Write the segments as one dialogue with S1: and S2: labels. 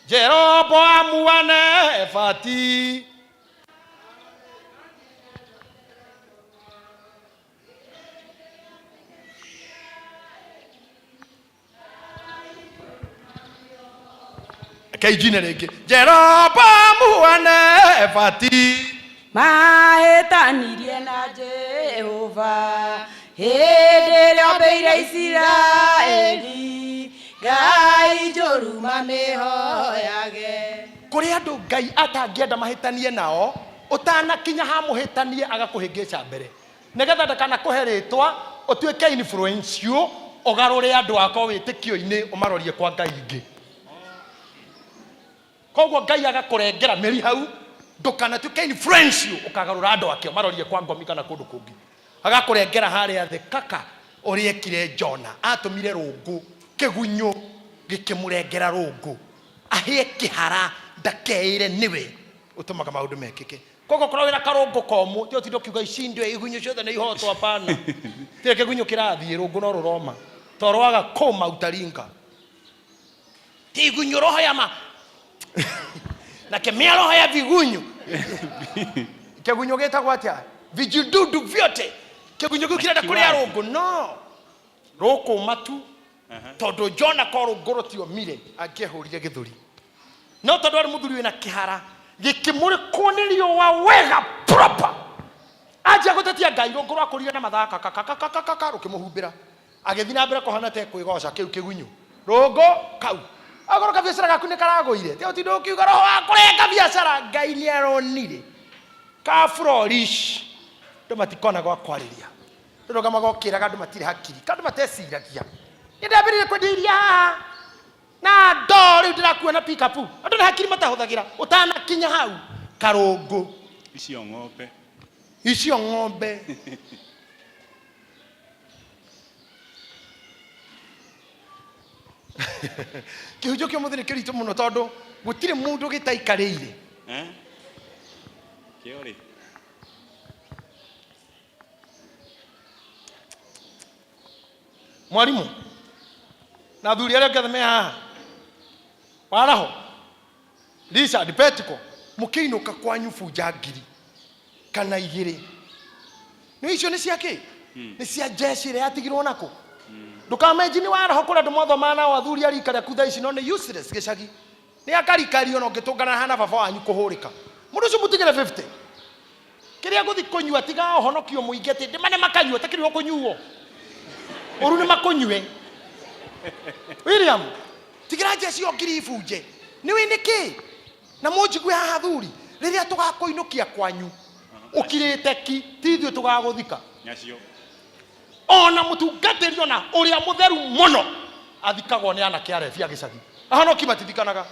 S1: Jeroboamu wa Nebati. Rekei njine rĩngĩ. Jeroboamu wa Nebati.
S2: Mahĩtanirie na Jehova hĩndĩ ĩrĩa ombĩire Isiraeli, ngai njũru mamĩhoyage.
S1: Kũrĩ andũ Ngai atangĩenda mahĩtanie nao, ũtanakinya ha mũhĩtanie agakũhĩngĩca mbere. Nĩgetha ndakanakũhe rĩtwa ũtuĩke influential, ũgarũre andũ akwa wĩtĩkio-inĩ ũmarorie kwa ngai ingĩ. Koguo Ngai agakũrengera mĩri hau ndũkanatuĩke influential ũkagarũra andũ ake ũmarorie kwa ngomi kana kũndũ kũngĩ. Agakũrengera harĩa thĩ kaka ũrĩa ekire Jona, atũmire rũngũ kĩgunyũ gĩkĩmũrengera rũngũ ahĩe kĩhara ndakeĩre nĩwe ũtũmaga maũndũ mekĩke. Koguo korwo wĩna karũngũ komũ ti ũtinde ũkiuga icindwe igunyũ ciothe nĩ ihotwo hapana. Tirĩ kĩgunyũ kĩrathiĩ rũngũ no rũroma to rwaga kũma utaringa. Ti igunyũ roho ya ma nakemea roho ya vigunyu. Kĩgunyũ gĩtagwo atĩa? Vijidudu vyote. Kĩgunyũ kĩu kĩrenda kũrĩa rũngũ no rũkũma tu tondũ Jona ko rũngũ rũtiomire angĩehũrire gĩthũri. No tondũ arĩ mũthuri wĩna kĩhara gĩkĩmũrĩkwo nĩ riũa wega proper. Anjia gũtetia Ngai rũngũ rwakũrire na mathaa kakakakakaka rũkĩmũhumbĩra. Agĩthiĩ na mbere kũhana ta ekwĩgoca kĩu kĩgunyũ. Rũngũ kau. Akorwo kabiacara gaku nĩ karagũire, tiga gũtinda ũkiuga roho wa kũrenga biacara, Ngai nĩ aronire. Ka flourish. Andũ matikona gwa kwarĩria. Ndũrũgamaga ũkĩraga andũ matirĩ hakiri, andũ mateciragia. Nĩ ndambĩrĩirie kwendia iria haha na ndoo rĩu ndĩrakua na pickup. Andũ nĩ hakiri matahũthagĩra. Ũtanakinya hau karũngũ.
S3: Icio ng'ombe.
S1: Icio ng'ombe. Kĩhunjio kĩa ũmũthĩ nĩ kĩritũ mũno tondũ gũtirĩ mũndũ gĩtaikarĩire.
S3: Eh? Kĩo rĩ.
S1: Mwarimũ na athuri arĩa angĩ othe me haha, waraho Richard Petiko, mũkĩinũka kwanyu bunja ngiri kana igĩrĩ. Nĩ icio nĩ cia kĩ? Nĩ cia jeshi ĩrĩa yatigirwo nakũ? Ndũkamenjini waraho kũrĩa andũ mwathomaga nao athuri a rika rĩaku thaa ici no nĩ useless gĩcagi. Nĩ akarikario na ũngĩtũngana hana baba wanyu kũhũrĩka. Mũndũ ũcio mũtigĩre 50. Kĩrĩa ngũthi kũnyua tiga ũhonokio mũingĩ atĩ ndĩma nĩ makanyua takĩrĩ kũnyuo. Ũru nĩ makũnyue. William, tigĩra jeshi ĩyo ngiri ibunje. Nĩ wĩ nĩkĩ? Na mũnjigue haha athuri, rĩrĩa tũgakũinũkia kwanyu ũkirĩte ki, ti ithuĩ tũgagũthika.
S3: Nyacio.
S1: Ona mũtungatĩri ona ũrĩa mũtheru mũno athikagwo nĩ anake a rebi a gĩcagi. Ahonoki matithikanaga.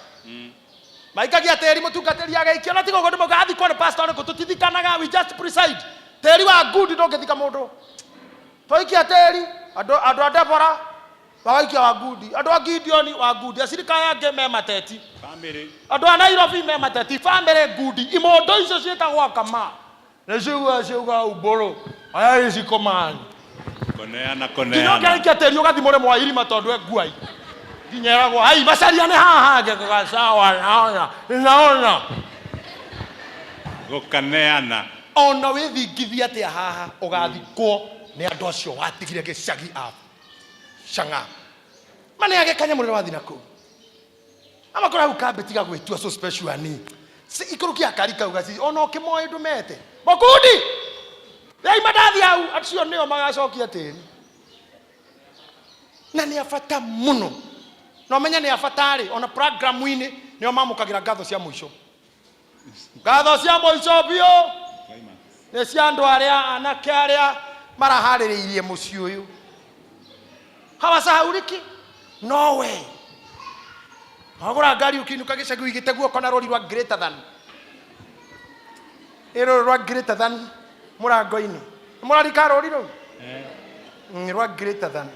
S1: Maikagia tĩri mũtungatĩri agaikia na tiga ũguo ndĩmauga athikwo nĩ pastor ũrĩkũ tũtithikanaga we just preside. Tĩri wa ngundi ndũngĩthika mũndũ. Twaikia tĩri andũ andũ a Deborah magaikia wa ngundi, andũ a Gideon wa ngundi, acirika aya angĩ me mateti.
S3: Family.
S1: Andũ a Nairobi me mateti, family ngundi, imondo icio ciĩtagwo akama. Nĩciuga ciuga umbũrũ, aya icikomani.
S3: Koneana
S1: Nginya
S3: koneana.
S1: ũngĩarĩkia tĩri ũgathi mũrĩmo wa irima tondũ e nguai. Nginya eragwo, ai macaria nĩ haha ngekaga sawa naona naona.
S3: Gũkaneana.
S1: Ona wĩthingithie atĩa haha ũgathikwo nĩ andũ acio watigire gĩcagi a cang'a. Maneage kanyamũ rĩrĩa wathiĩ nakũu. Amakora hau kambĩ tiga gwĩtua so special ani. Ikũrũkia kari kau gaci ona ũkĩmoĩ ndũmete. Makundi! Rĩai mandathi hau acio nĩo magacokia tĩri. Na nĩ a bata mũno. Na ũmenye nĩ a bata rĩ, ona programu-inĩ nĩo mamũkagĩra ngatho cia mũico. Ngatho cia mũico biũ nĩ cia andũ arĩa anake arĩa maraharĩrĩirie mũciĩ ũyũ. Hawasahauriki? No way. Wagũra ngari ũkĩinũka gĩcagi ũigĩte guoko na rũri rwa greater than. Ĩ rũrũ rwa greater than mũrango-inĩ. Nĩ mũrarika rũri rũu? Rwa greater than.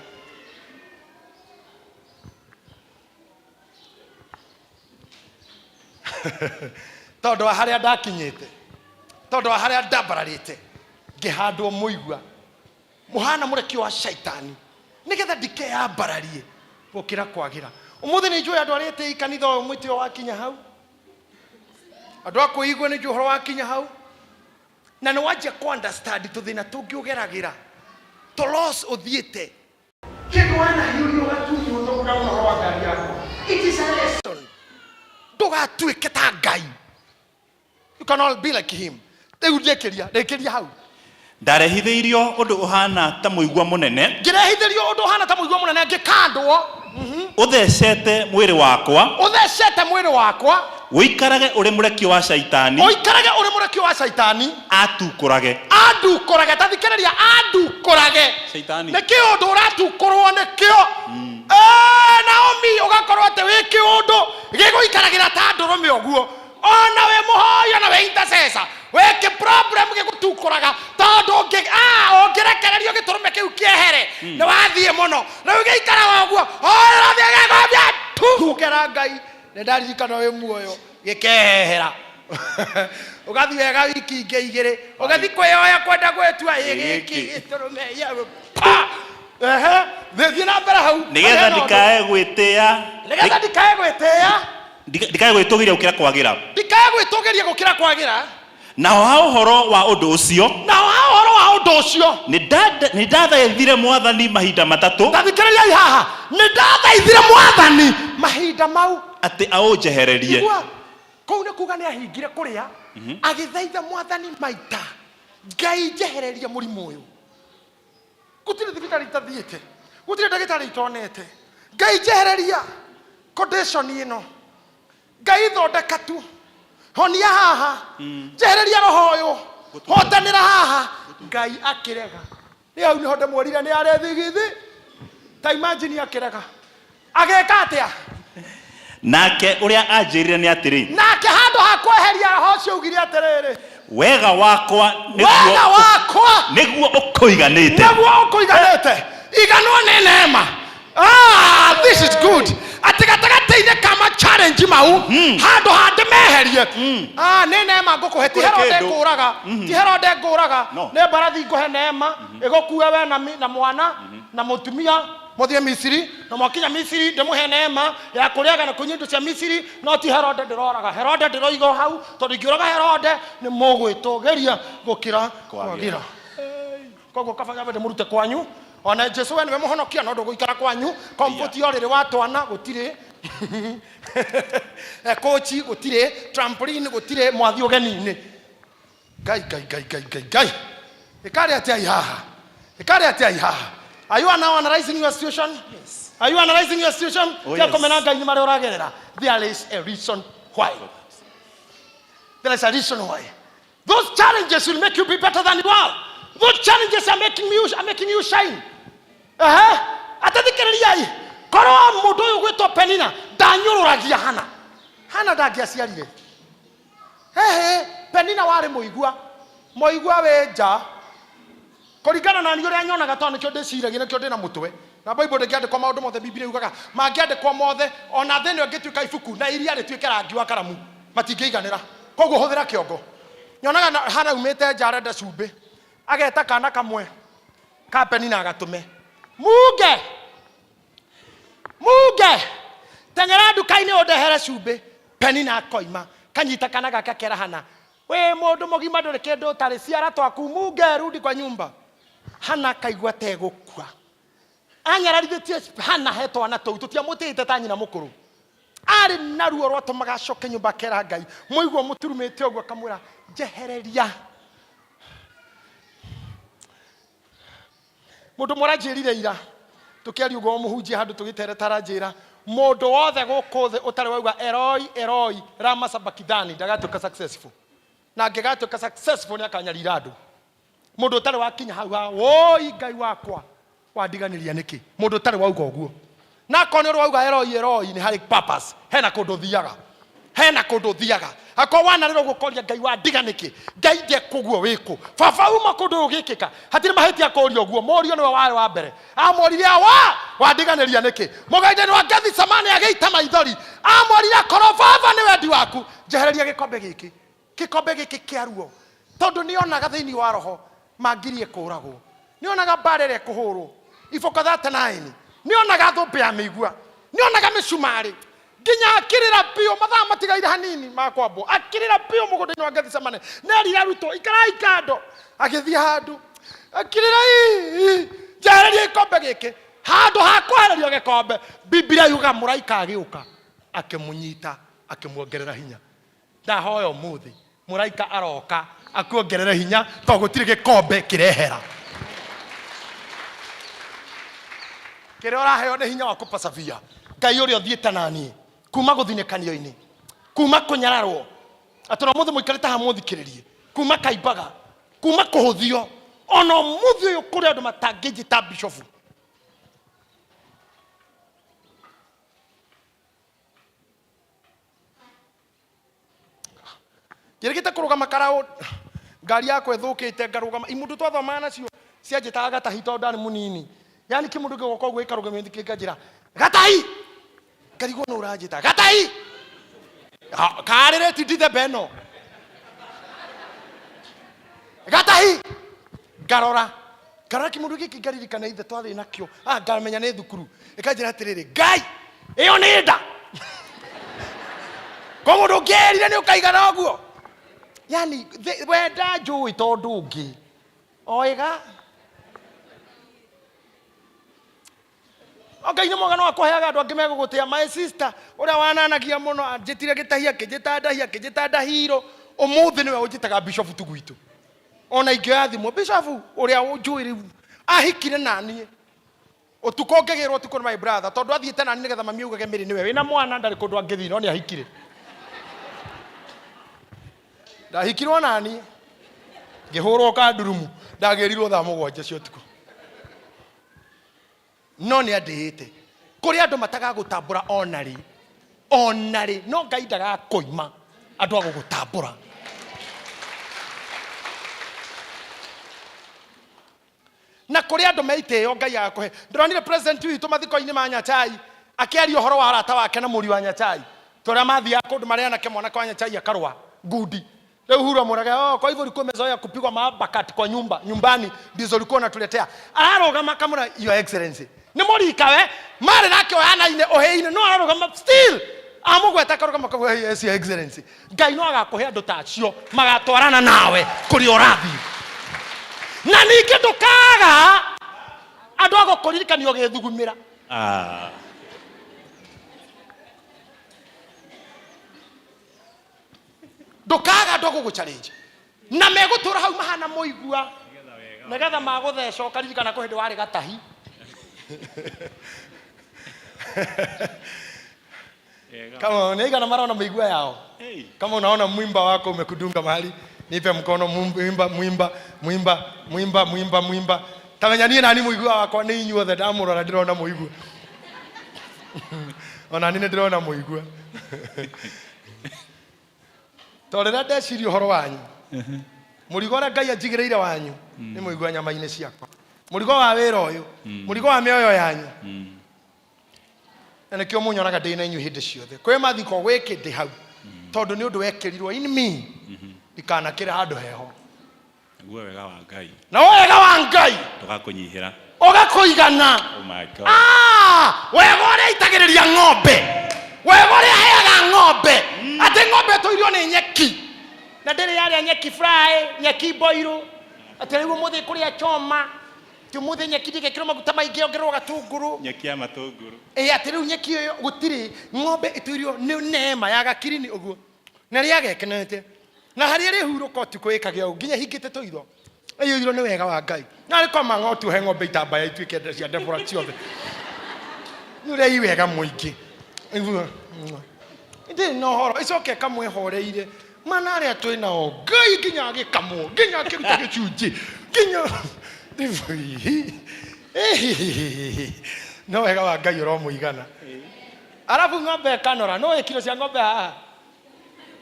S1: Tondũ wa harĩa ndakinyĩte, tondũ wa harĩa ndambararĩte, ngĩhandwo mũigua mũhana mũrekio wa shaitani nĩgetha ndikeyambararie gũkĩra kwagĩra. Ũmũthĩ nĩ njũĩ andũ arĩa etĩi kanitha ũyũ mwĩtĩo wakinya hau, andũ a kwĩigua nĩ njũĩ ũhoro wakinya hau, na nĩ wanjia kũ understand tũthĩna tũngĩ ũgeragĩra, tũ loss ũthiĩte. Kĩndũ wanahiũrio ũgatunywo tondũ ndauga ũhoro wa ngari yakwa. It is a lesson. Ndũgatuĩke ta Ngai. You cannot be like him. Rĩu rĩkĩria, rĩkĩria hau.
S3: Ndarehithĩirio ũndũ ũhaana ta mũigua mũnene.
S1: Ngĩrehithĩrio ũndũ ũhaana ta mũigua mũnene ngĩkandwo.
S3: Ũthecete mwĩrĩ wakwa.
S1: Ũthecete mwĩrĩ wakwa.
S3: Ũikarage ũrĩ mũrekio wa Shaitani.
S1: Ũikarage ũrĩ mũrekio wa Shaitani.
S3: Atukũrage.
S1: Andukũrage. Ta thikĩrĩria, andukũrage.
S3: Shaitani.
S1: Nĩ kĩũndũ ũratukũrwo nĩkĩo. Naomi, ũgakorwo atĩ wĩ kĩũndũ gĩgũikaragĩra ta ndũrũme ũguo. Ona wĩ mũhoi, ona wĩ intercessor, wĩ kĩ problem gĩgũtukũraga, tondũ ũngĩrekererio gĩtũrũme kĩu kĩehere, nĩ wathiĩ mũno. Rĩu gĩikaraga ũguo, ũrathiĩ gĩkambia tu. Ũkera Ngai, nĩ ndaririkana wĩ muoyo, gĩkehehera. Ũgathiĩ wega wiki ingĩ igĩrĩ, ũgathiĩ kwĩyoya kwenda gwĩtua ĩ gĩkĩ gĩtũrũme, pa! Ehe, thiĩ na mbere hau.
S3: Nĩgetha ndikae gwĩtĩa.
S1: Nĩgetha ndikae gwĩtĩa.
S3: Ndikae gwĩtũgĩria gũkĩra kwagĩra.
S1: Ndikae gwĩtũgĩria gũkĩra kwagĩra.
S3: Naho ha ũhoro wa ũndũ ũcio.
S1: Naho ha ũhoro wa ũndũ ũcio.
S3: Nĩ ndathaithire Mwathani mahinda matatũ.
S1: Ta thikĩrĩriai haha. Nĩ ndathaithire Mwathani mahinda mau.
S3: Atĩ aũnjehererie.
S1: Igua, kũu nĩ kuga nĩ ahingire kũrĩa, agĩthaitha Mwathani maita, Ngai njehererie mũrimũ ũyũ. Gũtirĩ thibitarĩ itathiĩte, gũtirĩ ndagĩtarĩ itonete. Ngai njehereria condition ĩno. Ngai thondeka tu, honia haha, njehereria roho ũyũ, hotanĩra haha. Ngai akĩrega. Nĩ hau nĩho ndĩmwĩrire nĩ arĩ thigithi. Ta imagine akĩrega. Agĩka atĩa?
S3: Nake ũrĩa anjĩrire nĩ atĩrĩ.
S1: Nake handũ ha kweheria roho ũcio augire atĩrĩrĩ.
S3: Wega wakwa
S1: Wega wakwa
S3: nĩguo ũkũiganĩte.
S1: Nĩguo ũkũiganĩte. Iganwo nĩ neema. This is good. Atĩ gatagatĩ-inĩ ka ma challenge mau, handũ ha ndĩmeherie. Nĩ neema ngũkũhe. Ti
S3: Kũrĩ
S1: Herode
S3: kĩndũ.
S1: ngũraga. Ti Herode ngũraga.
S3: No.
S1: Nĩ mbarathi ngũhe neema, ĩgũkue we na mwana, na mũtumia, mũthiĩ Misiri, na mwakinya Misiri ndĩmũhe neema ya kũrĩaga na kũnyua indo cia Misiri, no ti Herode ndĩroraga. Herode ndĩroiga o hau, tondũ ingĩũraga Herode nĩ mũgwĩtũgĩria gũkĩra kwagĩra. Koguo kaba nyambe ndĩmũrute kwanyu. Ona Jesu we nĩwe mũhonokia, no ndũgũikara kwanyu. Comfort ya ũrĩrĩ wa twana gũtirĩ. Kochi gũtirĩ, trampoline gũtirĩ, mwathiĩ ũgeni-inĩ. Ngai, Ngai, Ngai, Ngai, Ngai, Ngai. Ĩkarĩ atĩa haha? Ĩkarĩ atĩa haha? Are you now analyzing your situation?
S3: Yes.
S1: Are you analyzing your situation?
S3: Oh,
S1: Tia
S3: yes.
S1: kũmena Ngai nĩ marĩa ũragerera. There is a reason why. There is a reason why. Those challenges will make you be better than you are. Those challenges are making you, are making you shine. Atathikĩrĩriai. Korwo mũndũ ũyũ gwĩtwo Penina ndanyũrũragia Hana. Hana ndangĩaciarire. Hehe, Penina warĩ mũigua. Mũigua wĩ nja. Kũringana na niĩ ũrĩa nyonaga, tondũ nĩkĩo ndĩciragia, nĩkĩo ndĩna mũtwe. Na Bible ndĩngĩandĩkwo maũndũ mothe, Bibilia yugaga mangĩandĩkwo mothe, ona thĩ ĩno ĩngĩtuĩka ibuku na iria rĩtuĩke rangi wa karamu, matingĩiganĩra. Koguo hũthĩra kĩongo. Nyonaga Hana aumĩte nja arenda cumbĩ, ageta kana kamwe ka Penina agatũme. Munge! Munge! Teng'era nduka-inĩ ũndehere cumbĩ. Penina akoima, kanyita kana gake akera Hana, wĩ mũndũ mũgima ndũrĩ kĩndũ ũtarĩ, ciara twaku, Munge rudi kwa nyumba. Hana akaigua ta egũkua. Anyararithĩtie Hana he twana tũu, tũtiamũtĩĩte ta nyina mũkũrũ. Arĩ na ruo rwatũmaga acoke nyũmba akera Ngai, mũigua mũturumĩte ũguo akamwĩra, njehereria. Mũndũ ũmwe aranjĩrire ira, tũkĩaria ũguo mũhunjia handũ tũgĩtereta aranjĩra, mũndũ wothe gũkũ thĩ ũtarĩ wauga Eloi, Eloi, lama sabakithani, ndagatuĩka successful. Na angĩgatuĩka successful nĩ akanyarira andũ. Mũndũ ũtarĩ wakinya hau ha, woi Ngai wakwa, wandiganĩria nĩkĩ? Mũndũ ũtarĩ wauga ũguo. Na akorwo nĩ ũrĩ wauga Eloi, Eloi, nĩ harĩ purpose. Hena kũndũ ũthiaga. Hena kũndũ ũthiaga. Akorwo wanarĩra ũguo ũkoria Ngai wandiga nĩkĩ? Ngai ndekũguo wĩkũ? Baba uma kũndũ ũgĩkĩka. Hatirĩ mahĩtia kũria ũguo. Mũriũ nĩwe warĩ wa mbere. Amũririe awa, wandiganĩria nĩkĩ? Mũgũnda-inĩ wa Gethsemane agĩita maithori. Amũririe akorwo baba nĩ wendi waku, njehereria gĩkombe gĩkĩ. Gĩkombe gĩkĩ kĩa ruo. Tondũ nĩonaga thĩinĩ wa roho mangirie kũragwo. Nĩonaga mbara ĩrĩa ĩkũhũrwo. Iboko 39. Nĩonaga thũmbĩ ya mĩigua. Nĩonaga mĩcumarĩ nginya akĩrĩra biũ, mathaa matigaire hanini ma kwambwo, akĩrĩra biũ mũgũnda-inĩ wa Gethsemane. Nerire arutwo, ikarai kando. Agĩthiĩ handũ akĩrĩra, "Ii, njehereria gĩkombe gĩkĩ." Handũ ha kwehererio gĩkombe, Biblia yugaga mũraika agĩũka akĩmũnyita, akĩmuongerera hinya. Ndahoya ũmũthĩ mũraika aroka akuongerere hinya, tondũ gũtirĩ gĩkombe kĩrehera. Kĩrĩa ũraheo nĩ hinya wa kũpasavia. Ngai ũrĩa ũthiĩte naniĩ kuma gũthinĩkanio-inĩ, kuma kũnyararwo, atĩ na ũmũthĩ mũikarĩte haha mũthikĩrĩrie, kuma kaimbaga, kuma kũhũthio, ona ũmũthĩ ũyũ kũrĩ andũ matangĩnjĩta bishofu. Njĩrĩgĩte kũrũgama karaũ, ngari yakwa ĩthũkĩte, ngarũgama. Imũndũ twathomaga nacio cianjĩtaga gatahi tondũ ndarĩ mũnini. Yani kĩmũndũ gĩgoka ũguo gĩkarũgamio gĩkanjĩra gatahi, ngarigwo nũ ũranjĩta gatahi, karĩrĩti ndithemba ĩno gatahi. Ngarora, ngarora kĩmũndũ gĩkĩ, ngaririkana ithe twarĩ nakĩo, ngamenya nĩ thukuru. Ĩkanjĩra atĩrĩrĩ, Ngai ĩyo nĩ nda ko mũndũ ũngĩerire nĩ ũkaigana ũguo. Yani wenda njũĩ tondũ ũngĩ oĩga O Ngai nĩ mwega, no akũheaga andũ angĩ megũgũtĩa. My sister ũrĩa wananagia mũno, anjĩtire gĩtahi, akĩnjĩta ndahi, akĩnjĩta ndahiro, ũmũthĩ nĩwe ũnjĩtaga bishop tu gwitũ. Ona ingĩoya thimũ, bishop ũrĩa ũnjũĩ rĩu ahikire naniĩ ũtukũ ngĩgĩrwo ũtukũ nĩ my brother, tondũ athiĩte nani nĩgetha mami augage mĩrĩ nĩwe wĩna mwana, ndarĩ kũndũ angĩthiĩ, no nĩ ahikire. Ndahikirwo naniĩ ngĩhũrwo kandurumu, ndagĩrirwo thaa 7 cia ũtukũ, no nĩ andĩĩte. Kũrĩ andũ matagagũtambũra ona rĩ, ona rĩ, no Ngai ndagakũima andũ a gũgũtambũra. Na kũrĩ andũ me itĩo Ngai agakũhe. Ndĩronire president witũ mathiko-inĩ ma Nyachai akĩaria ũhoro wa arata wake na mũriũ wa Nyachai, tũrĩa mathiaga kũndũ marĩ anake, mwanake wa Nyachai akarũa ngundi. Rĩu Uhuru amwĩraga, oh, kwa hivyo ulikuwa umezoea kupigwa mabakat kwa nyumba nyumbani, ndizo ulikuwa unatuletea. Ararũgama akamwĩra, Your Excellency, nĩ mũrikawe marĩ nake oyanaine ũhĩinĩ, no ararũgama still amũgweta, akarũgama akauga, yes, Your Excellency. Ngai no agakũhe andũ ta acio magatwarana nawe kũrĩa ũrathiĩ, na ningĩ ndũkaga andũ a gũkũririkania ũgĩthugumĩra. Ndũkaga andũ a gũgũ challenge na megũtũra hau mahana mũigua nĩgetha magũtheca ũkaririkana kwĩ hĩndĩ warĩ gatahi. Kama nĩ marona mĩigua yao.
S3: Hey.
S1: Kama unaona mwimba wako umekudunga mahali, nipe mkono. Mwimba, mwimba, mwimba, mwimba, mwimba, mwimba. Tamenya niĩ nani mũigua wakwa nĩ inyuothe. Ndamũrora ndĩrona mũigua, ona niĩ nĩ ndĩrona mũigua, tondũ rĩrĩa ndeciria ũhoro wanyu, mũrigo ũrĩa Ngai anjigĩrĩire wanyu nĩ mũigua nyama-inĩ ciakwa, mũrigo wa wĩra ũyũ, mũrigo wa mĩoyo yanyu, na nĩkĩo mũnyonaga ndĩ na inyuĩ hĩndĩ ciothe. Kwĩ mathiko, gwĩ kĩndĩ hau, tondũ nĩ ũndũ wekĩrirwo in me ndikanakĩre handũ heho.
S3: Naguo wega wa Ngai
S1: Na wega wa Ngai
S3: ndũgakũnyihĩra.
S1: Ũgakũigana.
S3: Oh my God.
S1: Ah, wega ũrĩa aitagĩrĩria ng'ombe, wega ũrĩa aheaga ng'ombe, atĩ ng'ombe ĩtũirio nĩ nyeki na ndĩrĩ yarĩa nyeki fry, nyeki mboirũ, atĩ rĩu ũmũthĩ kũrĩa choma, atĩ ũmũthĩ nyeki ndĩgekĩrwo maguta maingĩ, ongererwo gatunguru.
S3: Nyeki ya matũngũrũ.
S1: Ĩ atĩ rĩu nyeki ĩyo gũtirĩ. Ng'ombe ĩtũirio nĩ neema ya gakirini ũguo na rĩagekenete na harĩa rĩhurũka ũtukũ ĩkagĩa ũũ nginya hingĩte tũitho, ĩiyũirwo nĩ wega wa Ngai. Na arĩ koma ng'otu he ng'ombe itambaya ituĩke cia ndebora ciothe, nĩ ũrĩa i wega mũingĩ. Iguo, ndĩrĩ na ũhoro ĩcoke ĩkamwĩhoreire mana arĩa twĩ nao. Ngai nginya agĩkamwo, nginya akĩruta gĩcunjĩ, nginya no wega wa Ngai ũromũigana. Arabu ng'ombe ĩkanora no ĩkiro cia ng'ombe haha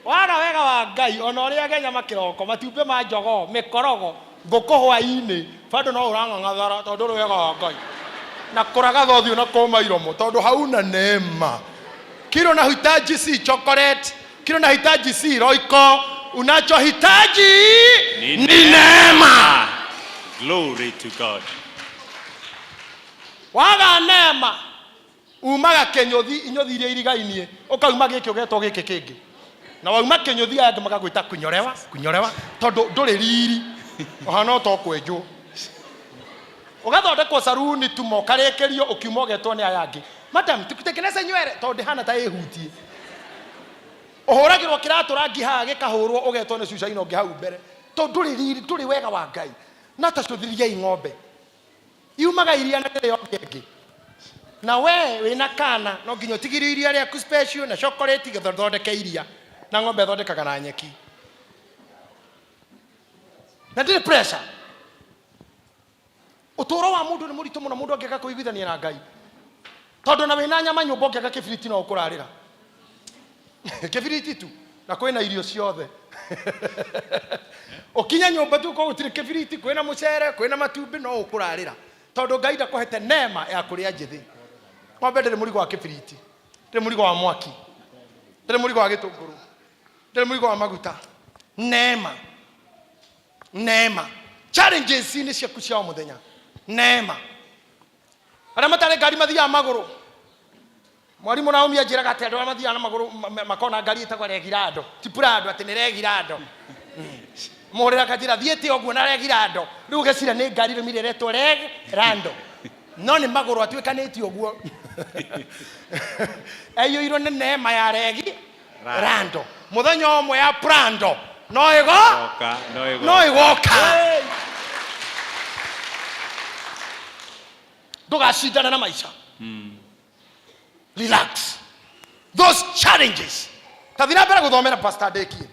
S1: waga wega wa Ngai, ona ũrĩage nyama kĩroko, matumbĩ ma jogoo, mĩkorogo, ngũkũ hwaĩ-inĩ, bado no ũrang'ang'athara tondũ ũrĩ wega wa Ngai na kũragatha ũthiũ na kũma iromo tondũ hauna neema. Kile unahitaji si chocolate, kile unahitaji si roiko, unachohitaji
S3: Ni
S1: ni neema.
S3: Glory to God.
S1: Waga neema. Umaga kĩnyũthi, inyũthi iria irigainie, ũkauma gĩkĩ ũgetwo gĩkĩ kĩngĩ. Na wauma kĩnyũthi aya angĩ magagwĩta kunyorewa, kunyorewa, tondũ ndũrĩ riri. Ũhana o ta ũkwenjwo. Ũgathondekwo saruni tu ma ũkarĩkĩrio ũkiuma ũgetwo nĩ aya angĩ. Madam, tukutengeneze nywere, tondũ ndĩhana ta ĩhutie. Ũhũragĩrwo kĩratũ rangi haha gĩkahũrwo ũgetwo nĩ cuca ino ũngĩ hau mbere. Tondũ ndũrĩ riri, ndũrĩ wega wa Ngai. Na ta cũthĩrĩriai ng'ombe. Yumaga iria na ndĩrĩ yoke ĩngĩ. Na we wĩna kana no nginya ũtigĩrio iria rĩaku special na chocolate getha ũthondeke iria. Na ng'ombe ĩthondekaga na nyeki. Na ndĩrĩ pressure. Ũtũũro wa mũndũ nĩ mũritũ mũno mũndũ angĩaga kũiguithania na Ngai. Tondũ na wĩna nyama nyũmba ũngĩaga kĩbiriti no ũkũrarĩra. Kĩbiriti tu na kwĩna irio ciothe. Ũkinye nyũmba tu ũkorwo gũtirĩ kĩbiriti, kwĩna mũcere, kwĩna matumbĩ no ũkũrarĩra. Tondũ Ngai ndakũhete neema ya kũrĩa njĩthĩ. Ng'ombe ndĩrĩ mũrigo wa kĩbiriti, ndĩrĩ mũrigo wa mwaki, ndĩrĩ mũrigo wa gĩtũngũrũ, ndĩrĩ mũrigo wa maguta. Neema. Neema. Challenges inĩ ciaku cia o mũthenya. Neema. Arĩa matarĩ ngari mathiaga magũrũ. Mwarimũ Naomi anjĩraga atĩ andũ arĩa mathiaga na magũrũ makona ngari ĩtagwo Regirando, ti Prado, atĩ nĩ Regirando. Mũhũrĩra akanjĩra thiĩte ũguo na Regirando. Rĩu ũgeciria nĩ ngari rĩmire ĩretwo Regrando. No nĩ magũrũ atuĩkanĩtie ũguo. Aiyũirwo nĩ neema ya Regi Rando. Mũthenya ũmwe ya Prando no ĩgo
S4: Oka, no ĩgoka.
S1: no ĩgoka. Ndũgacindane na maica. Relax. Those challenges. Ta thiĩ na mbere gũthomera Pastor ndĩkie.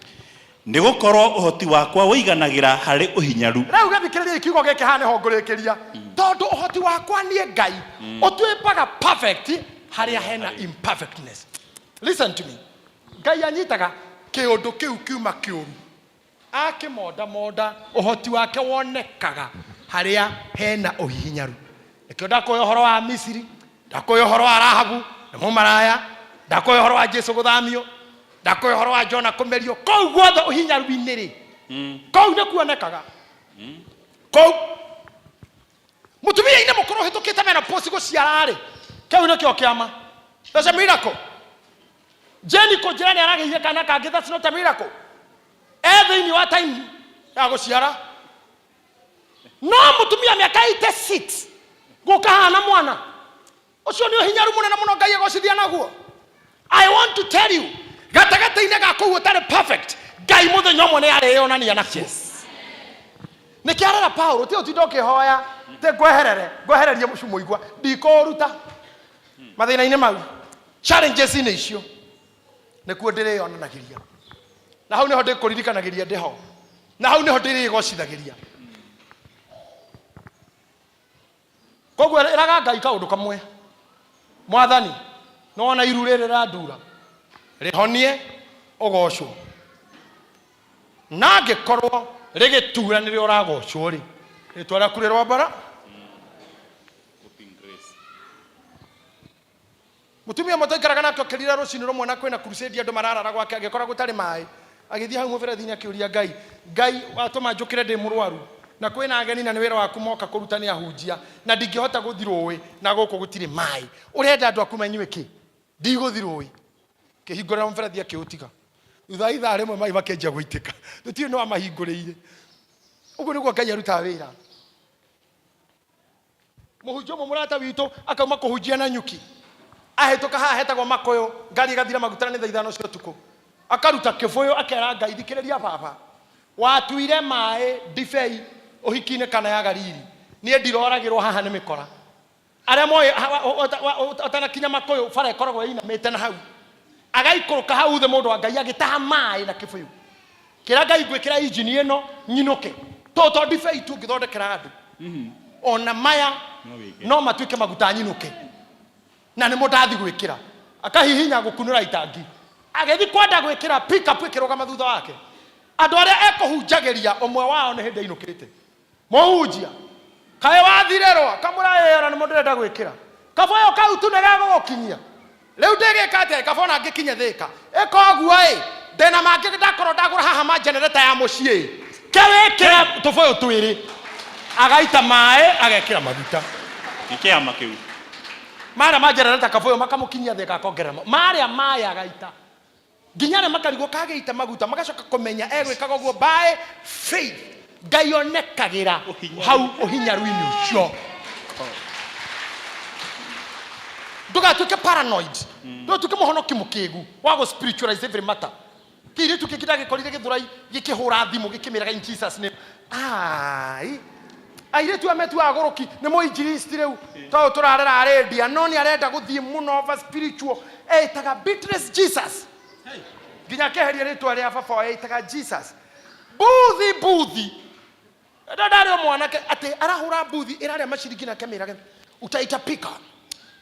S3: Nĩ gũkorwo ũhoti wakwa ũiganagĩra harĩ ũhinyaru.
S1: Rĩu gĩthikĩrĩriai kiugo gĩkĩ haha nĩho ngũrĩkĩria. Tondũ ũhoti wakwa niĩ Ngai ũtuĩkaga perfect harĩa hena imperfectness. Listen to me. Ngai anyitaga kĩũndũ kĩu kiuma kĩũru akĩmondamonda ũhoti wake wonekaga harĩa hena ũhihinyaru. Nĩkĩo ndakũhe ũhoro wa Misiri, ndakũhe ũhoro wa Rahabu na mũmaraya, ndakũhe ũhoro wa Jesu gũthamio, ndakũhe ũhoro wa Jona kũmerio. Kũu guothe ũhinyaru-inĩ rĩ, kũu nĩ kuonekaga. Kũu mũtumia-inĩ mũkũrũ ũhĩtũkĩte menopause gũciara rĩ, kĩu nĩkĩo kĩama. That's a miracle. Jenny kũnjĩra nĩ aragĩire kana kangĩ, that's not a miracle. E thĩinĩ wa time ya gũciara. No mũtumia mĩaka 86 gũka haha na mwana ũcio nĩ ũhinyaru mũnene mũno Ngai agocithia naguo. I want to tell you, gatagatĩ-inĩ ga kũu ũtarĩ perfect, Ngai mũthenya ũmwe nĩ arĩyonania nakuo. Nĩkĩo arera Paulo, ti ũtinda ũkĩhoya tĩ ngweherere, ngwehererie mũigua, ndikũũruta mathĩna-inĩ mau, challenges-inĩ icio nĩkuo ndĩrĩyonanagĩria, na hau nĩho ndĩkũririkanagĩria ndĩho, na hau nĩho ndĩrĩgocithagĩria. Koguo ĩraga Ngai kaũndũ kamwe, Mwathani, nĩwona iru rĩrĩ rĩrandura, rĩhonie ũgocwo, na angĩkorwo rĩgĩtura nĩrĩo ũragocwo rĩ, rĩtwa rĩaku rĩrombara. Mũtumia ũmwe twaikaraga nake okĩrire rũcinĩ rũmwe na kwĩna crusade andũ mararara gwake, agĩkora gũtarĩ maĩ. Agĩthiĩ hau mũberethi-inĩ akĩũria Ngai, Ngai watũma njũkĩre ndĩ mũrwaru na kwĩna ageni na nĩ wĩra waku moka kũruta nĩ ahunjia na ndingĩhota gũthiĩ rũĩ na gũkũ gũtirĩ maĩ. Ũrenda andũ aku manyue kĩ? Ndigũthiĩ rũĩ. Akĩhingũrĩra mũberethi akĩũtiga. Thutha wa ithaa rĩmwe maĩ makĩanjia gũitĩka. Tũtiũĩ nũ wamahingũrĩire. Ũguo nĩguo Ngai arutaga wĩra. Mũhunjia ũmwe mũrata witũ akauma kũhunjia na nyuki, ahĩtũka haha hetagwo Makũyũ, ngari ĩgathira maguta na nĩ thaa ithano cia ũtukũ, akaruta kĩbũyũ akera Ngai, thikĩrĩria baba, watuire maĩ ndibei ũhiki-inĩ Kana ya Galili, niĩ ndiroragĩrwo haha nĩ mĩkora. Arĩa moĩ ũtanakinya Makũyũ bara ĩkoragwo ĩinamĩte na hau, agaikũrũka hau thĩ mũndũ wa Ngai agĩtaha maĩ na kĩbũyũ. Kĩra Ngai ngwĩkĩra injini ĩno nyinũke. To to ndibei tu ngĩthondekera andũ. Ona maya
S4: No wĩke.
S1: no matuĩke maguta nyinũke. Na nĩmo ndathi gwĩkĩra. Akahihinya gũkunũra itangi. Agĩthi kwenda gwĩkĩra pick up ĩkĩrũgama thutha wake. Andũ arĩa ekũhunjagĩria ũmwe wao nĩ hĩndĩ ainũkĩte. Mũhunjia, kaĩ wathirĩrwo? Kamũra ĩĩ ona nĩmo ndĩrenda gwĩkĩra. Kabũyũ kau tu nĩ gegũgũkinyia. Rĩu ndĩgĩka atĩa? Kaba ona ngĩkinye Thĩka. Ĩka ũguo ĩ, ndĩna mangĩ ndakorwo ndagũra haha ma generator ya mũciĩ ĩ. Ke wĩkĩre tũbũyũ twĩrĩ. Agaita maĩ agekĩra maguta.
S4: Nĩ kĩama kĩu.
S1: Marĩa manjerera ta kabũyũ makamũkinyia thĩ gakongerera marĩa mayaga ita nginya arĩa makarigwo kagĩita maguta magacoka kũmenya egwĩkaga ũguo by faith. Ngai onekagĩra hau ũhinyaru-inĩ ũcio. Ndũgatuĩke paranoid, ndũgatuĩke mũhonoki mũkĩgu wa gũ spiritualize every matter. Kĩirĩtu kĩngĩ ndagĩkorire Gĩthũrai gĩkĩhũra thimũ gĩkĩmĩraga in Jesus name. Ai, airĩtu aya metuaga agũrũki nĩ mũinjilisti rĩu tondũ tũrarera arendia no nĩ arenda gũthiĩ mũno over spiritual, etaga Beatrice Jesus nginya akeheria rĩtwa rĩa baba wao, etaga Jesus. Mbuthi mbuthi ndarĩ o mwanake atĩ arahũra mbuthi ĩrarĩa maciringi na akemĩrage utaitapika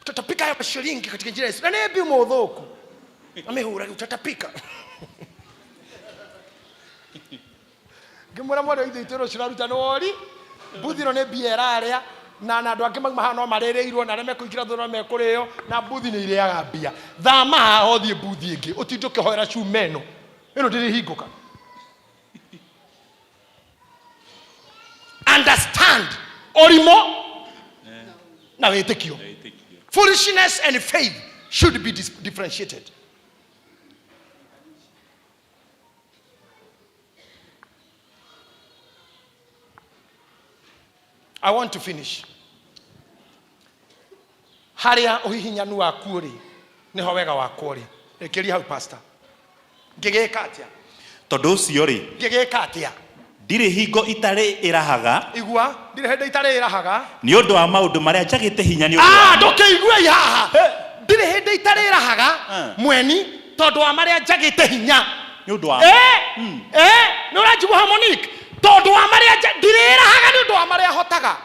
S1: utatapika ya mashilingi katika jina la Yesu, na nĩ mbi mũthũku amĩhũrage utatapika. Ngĩmwĩra mwarĩ wa ithe witũ rũciũ raruta nĩ wori mbuthi ĩno nĩ mbia ĩrarĩa na andũ angĩ mauma haha no marĩrĩirwo na arĩa mekũingĩra thutha no mekũrĩo na mbuthi nĩ irĩaga mbia. Thama haha ũthiĩ mbuthi ĩngĩ ũtinde ũkĩhoera cuma ĩno ĩno ndĩrĩhingũka. Understand ũrimũ na wĩtĩkio. Foolishness and faith should be differentiated. I want to finish. Harĩa ũhihinyanu waku ũrĩ nĩho wega wakwa ũrĩ. Rĩkĩria hau, pastor. Ngĩgĩka atĩa?
S3: Tondũ ũcio rĩ,
S1: Ngĩgĩka atĩa?
S3: Ndirĩ hingo itarĩ ĩrahaga.
S1: Igua, ndirĩ hĩndĩ itarĩ ĩrahaga.
S3: Nĩ ũndũ wa maũndũ marĩa njagĩte hinya nĩ ũndũ
S1: Ah,
S3: wamo.
S1: Ndũkĩigue haha, ndirĩ hĩndĩ itarĩ ĩrahaga
S3: Ah.
S1: mweni tondũ wa marĩa njagĩte hinya
S3: nĩ ũndũ wa
S1: Eh, eh, nĩ ũranjigua, harmonic? Tondũ wa marĩa ndirĩrahaga nĩ ũndũ wa marĩa hotaga.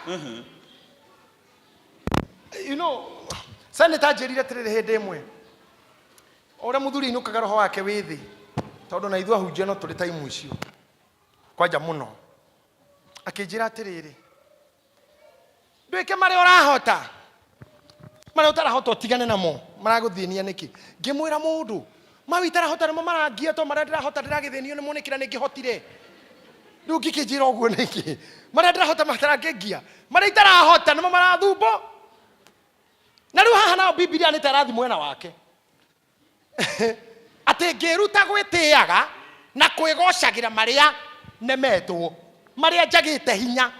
S1: Senator anjĩrire atĩrĩrĩ hĩndĩ ĩmwe, o ũrĩa mũthuri ainũkaga roho wake wĩ thĩ, tondũ na ithuĩ ahunjia no tũrĩ taimu icio kwanja mũno, akĩnjĩra atĩrĩrĩ, ndwĩke marĩa ũrahota, marĩa ũtarahota ũtigane namo, maragũthĩnia nĩkĩ? Ngĩmwĩra mũndũ mau itarahota nĩmo marangia, to marĩa ndĩrahota ndĩragĩthĩnio nĩmo nĩkĩ na nĩngĩhotire. Rĩu ngĩkĩnjĩra ũguo nĩkĩ? Marĩa ndĩrahota matarangĩngia, marĩa itarahota nĩmo marathumbo. Na rĩu haha nao Bibilia nĩ ta ĩrathiĩ mwena wake atĩ ngĩruta gwĩtĩaga na kwĩgocagĩra marĩa nemetwo, marĩa njagĩte hinya,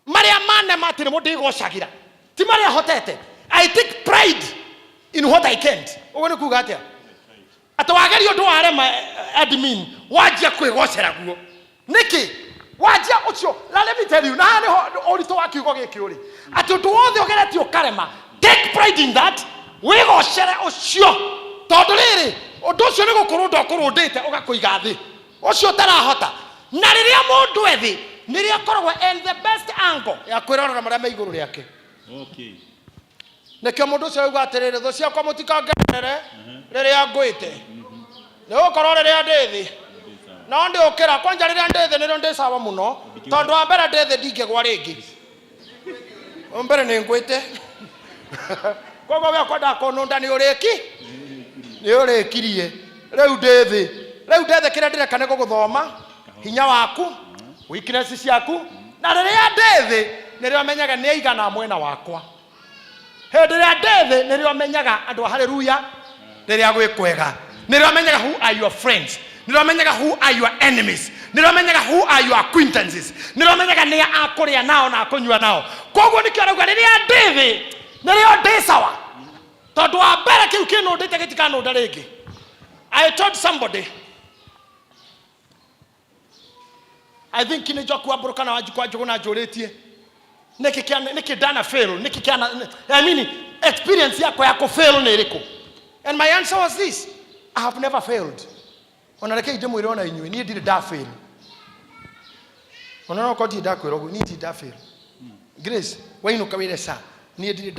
S1: marĩa manema atĩ nĩmo ndĩgocagĩra, ti marĩa hotete. I take pride in what I can't. Ũguo nĩ kuga atĩa? Atĩ wageria ũndũ warema, admin wanjia kwĩgocera guo nĩkĩ? Wanjia ũcio. Na let me tell you, na haha nĩho ũritũ wa kiugo gĩkĩ ũrĩ, atĩ ũndũ wothe ũgeretie ũkarema, take pride in that, wĩgocere ũcio, tondũ rĩrĩ ũndũ ũcio nĩ gũkũrũnda ũkũrũndĩte ũgakũiga thĩ ũcio ũtarahota. Na rĩrĩa mũndũ ethĩ nĩrĩo akoragwo and the best angle ya kwĩrorera marĩa me igũrũ rĩake. Nĩkĩo mũndũ ũcio auga atĩrĩrĩ, thũ ciakwa mũtikangenerere rĩrĩa ngwĩte, nĩ gũkorwo rĩrĩa ndĩ thĩ no ndĩũkĩra. Kwanja rĩrĩa ndĩ thĩ nĩrĩo ndĩ sawa mũno, tondũ wa mbere ndĩ thĩ ndingĩgwa rĩngĩ. Wa mbere nĩ ngwĩte, koguo we ũkwendaga kũnũnda nĩ ũrĩki nĩ ũrĩkirie. Rĩu ndĩ thĩ, rĩu ndĩ thĩ, kĩrĩa ndĩreka nĩ gũgũthoma hinya waku, weakness ciaku. Na rĩrĩa ndĩ thĩ nĩrĩo menyaga nĩ aigana mwena wakwa. Hĩndĩ ĩrĩa ndĩ thĩ nĩrĩo menyaga andũ a haleluya. Rĩrĩa gwĩ kwega nĩrĩo menyaga who are your friends, nĩrĩo menyaga who are your enemies, nĩrĩo menyaga who are your acquaintances, nĩrĩo menyaga nĩa akũrĩa nao na akũnyua nao. Koguo nĩkĩo arauga rĩrĩa ndĩ thĩ nĩrĩo ndĩ sawa, tondũ wa mbere kĩu kĩnũndĩte gĩtikanũnda rĩngĩ. I told somebody, I think nĩ njoku wa mbũrũ kana wa njũgũ, na njũrĩtie nĩkĩ nĩkĩ ndana fail, nĩkĩ kĩana, I mean, experience yakwa ya kũ fail nĩ ĩrĩkũ? And my answer was this: I have never failed. Ona rekei ndĩmwĩre ona inyuĩ, niĩ ndirĩ nda fail. Ona no korwo ndirĩ ndakwĩra ũguo, niĩ ndirĩ nda fail. Grace, wainũka wĩre sa niĩ ndirĩ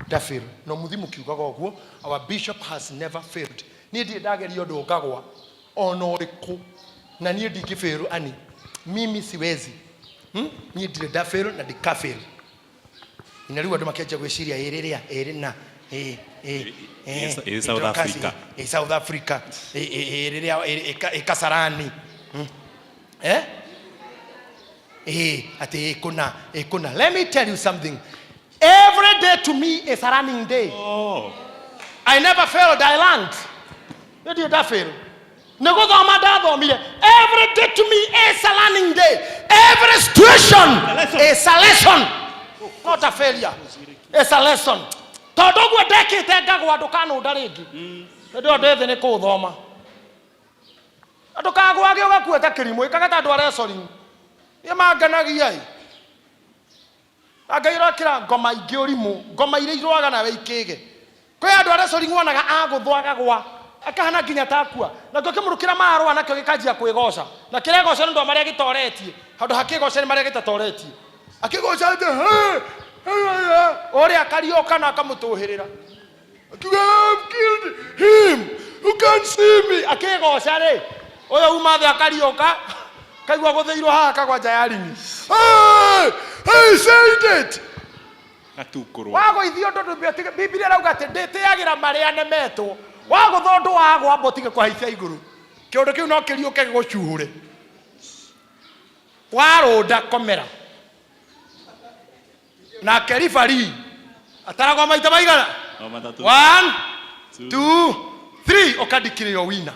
S1: nda fail. No mũthi mũkiugaga ũguo, our bishop has never failed. Niĩ ndirĩ ndageria ũndũ ngagwa ona ũrĩkũ, na niĩ ndingĩ ani mimi siwezi, Niĩ ndirĩ nda fail na ndika fail. Na rĩu andũ makĩanjia gwĩciria ĩ rĩrĩa ĩ rĩna ĩ ĩ ĩ
S3: Ĩ South Africa.
S1: Ĩ South Africa, ĩ ĩ ĩ rĩrĩa ĩ Kasarani, Eh? Ĩ atĩ ĩ kũna ĩ kũna. Let me tell you something. Every day to me is a learning day.
S3: Oh.
S1: I never failed, I learned. Nĩ nda fail. Nĩ gũthoma ndathomire. Every day to me is a learning day. Every situation
S3: lesson.
S1: is a lesson. Not a failure. It's a lesson. Tondũ ũguo ndekĩte ngagwa ndũkanũnda rĩngĩ. Hĩndĩ ĩyo ndĩ thĩ nĩ kũũthoma. Ndũkagwage ũgakua ta kĩrimũ, ĩkaga ta andũ a wrestling. Niĩ mangenagia ĩ. Na Ngai ũrekĩra ngoma ingĩ ũrimũ, ngoma iria irũaga nawe ikĩge. Kwĩ andũ a wrestling wonaga agũthwo agagwa, akahana nginya ta akua. Nakĩo kĩmũrũ kĩrĩa mararũa nakĩo gĩkanjia kwĩgoca. Na kĩregoca nĩ ũndũ wa marĩa gĩtoretie. Handũ ha kĩgoce nĩ marĩa gĩtatoretie. Akĩgoca atĩ, "Hey, hey, hey, hey." Ũrĩa akariũka na akamũtũhĩrĩra. Akiuga, "I've killed him who can't see me." Akĩgoca rĩ, ũyũ uma thĩ akariũka, kaigua gũthĩirwo haha kagwa nja ya ringi. Hey, hey, said it.
S3: Gatukũrwo.
S1: Wagũithio ũndũ ndũngĩtige. Bibilia ĩrauga atĩ ndĩtĩagĩra marĩa nemetwo. Wagũtha ũndũ wagwa amba ũtige kũhaicia igũrũ. Kĩũndũ kĩu no kĩriũke gĩgũcuhũre. Warũnda komera. Nake ribari ataragwo maita maigana?
S3: No matatũ.
S1: One,
S3: Two.
S1: two, three, ũkandikĩrĩo wina.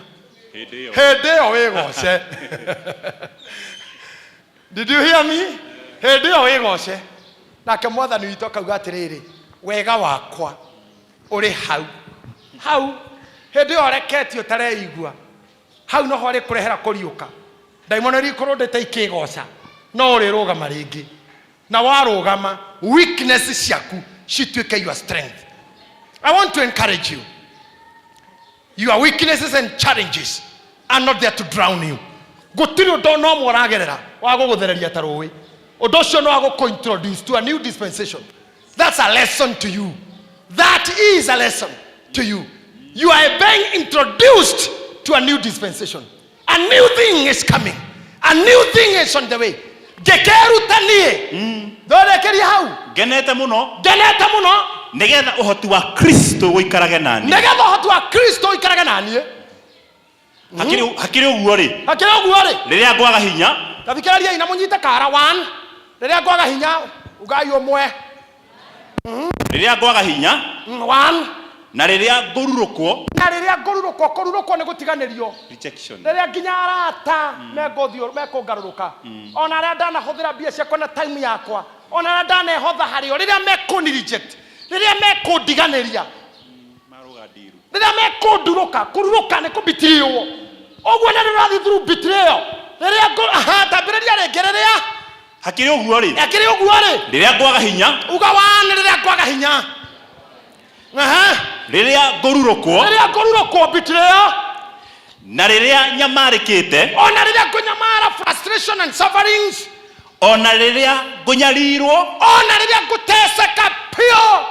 S3: Hĩndĩ ĩyo.
S1: Hĩndĩ ĩyo wĩgoce. Did you hear me? Hĩndĩ ĩyo wĩgoce. Nake mwathani witũ akauga atĩrĩrĩ, wega wakwa ũrĩ hau hau. Hĩndĩ ĩyo ũreketio ũtareigua, hau noho arĩkũrehera kũriũka. Ndaimono iria ikũrũndĩte ikĩgoca, no ũrĩrũgama rĩngĩ. Na warũgama, weakness ciaku cituĩke your strength. I want to encourage you. Your weaknesses and challenges are not there to drown you. Gũtirĩ ũndũ no ũmwe ũragerera wa gũgũthereria ta rũĩ. Ũndũ ũcio no wa introduce to a new dispensation. That's a lesson to you. That is a lesson to you. You are being introduced to a new dispensation. A new thing is coming. A new thing is on the way. Ngĩkeruta niĩ. Thondekeria hau.
S3: Ngenete mũno
S1: Ngenete mũno
S3: nĩgetha ũhoti wa Kristo ũikarage nani.
S1: nĩgetha ũhoti wa Kristo ũikarage na niĩ.
S3: Hakĩrĩ ũguo rĩ,
S1: Hakĩrĩ ũguo rĩ,
S3: rĩrĩa ngwaga hinya,
S1: tathikĩrĩriai na mũnyite kara one. Rĩrĩa ngwaga hinya, ugai ũmwe.
S3: Rĩrĩa ngwaga hinya
S1: One.
S3: na rĩrĩa ngũrurũkwo,
S1: Na rĩrĩa ngũrurũkwo, kũrurũkwo nĩ gũtiganĩrio.
S3: Rejection.
S1: Rĩrĩa nginya arata mekũthiũ mekũngarũrũka, ona arĩa ndanahũthĩra mbia ciakwa na time yakwa, ona arĩa ndanehotha harĩo, rĩrĩa mekũni reject, rĩrĩa mekũndiganĩria,
S3: Marũga ndiru.
S1: Rĩrĩa mekũndurũka, kũrurũka nĩ kũbitiriwo. Ũguo nĩ rĩrathiĩ through betrayal. Rĩrĩa ngũ aha, tambĩrĩria rĩngĩ rĩrĩa
S3: Hakĩrĩ ũguo rĩ,
S1: akĩrĩ ũguo rĩ,
S3: rĩrĩa ngwaga hinya,
S1: uga one, rĩrĩa ngwaga hinya. Aha.
S3: Rĩrĩa ngũrurũkwo,
S1: Rĩrĩa ngũrurũkwo, betrayal,
S3: na rĩrĩa nyamarĩkĩte,
S1: ona rĩrĩa ngũnyamara, frustration and sufferings,
S3: ona rĩrĩa ngũnyarirwo,
S1: ona rĩrĩa ngũteceka piũ,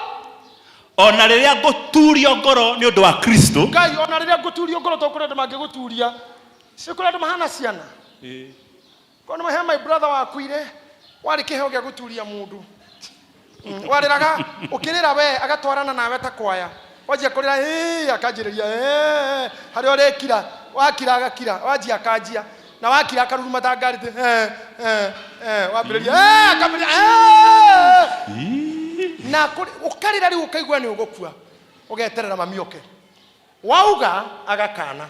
S3: ona rĩrĩa ngũturio ngoro nĩ ũndũ wa Kristo.
S1: Ngai, ona rĩrĩa ngũturio ngoro, tondũ kũrĩ andũ mangĩgũturia. Si kũrĩ andũ mahana ciana. Kono he my brother wakuire warĩ kĩheo gĩa gũturia mũndũ. Warĩraga ũkĩrĩra we agatwarana nawe ta kwaya, wanjia kũrĩra ĩĩ akanjĩrĩria ĩĩ harĩa ũrĩkira, wakira agakira, wanjia akanjia, na wakira akaruruma ta ngari eh, eh, eh, wambĩrĩria eh, akambĩrĩria eh. Na ũkarĩra rĩu ũkaigua nĩ ũgũkua, ũgeterera mami oke, wauga agakana,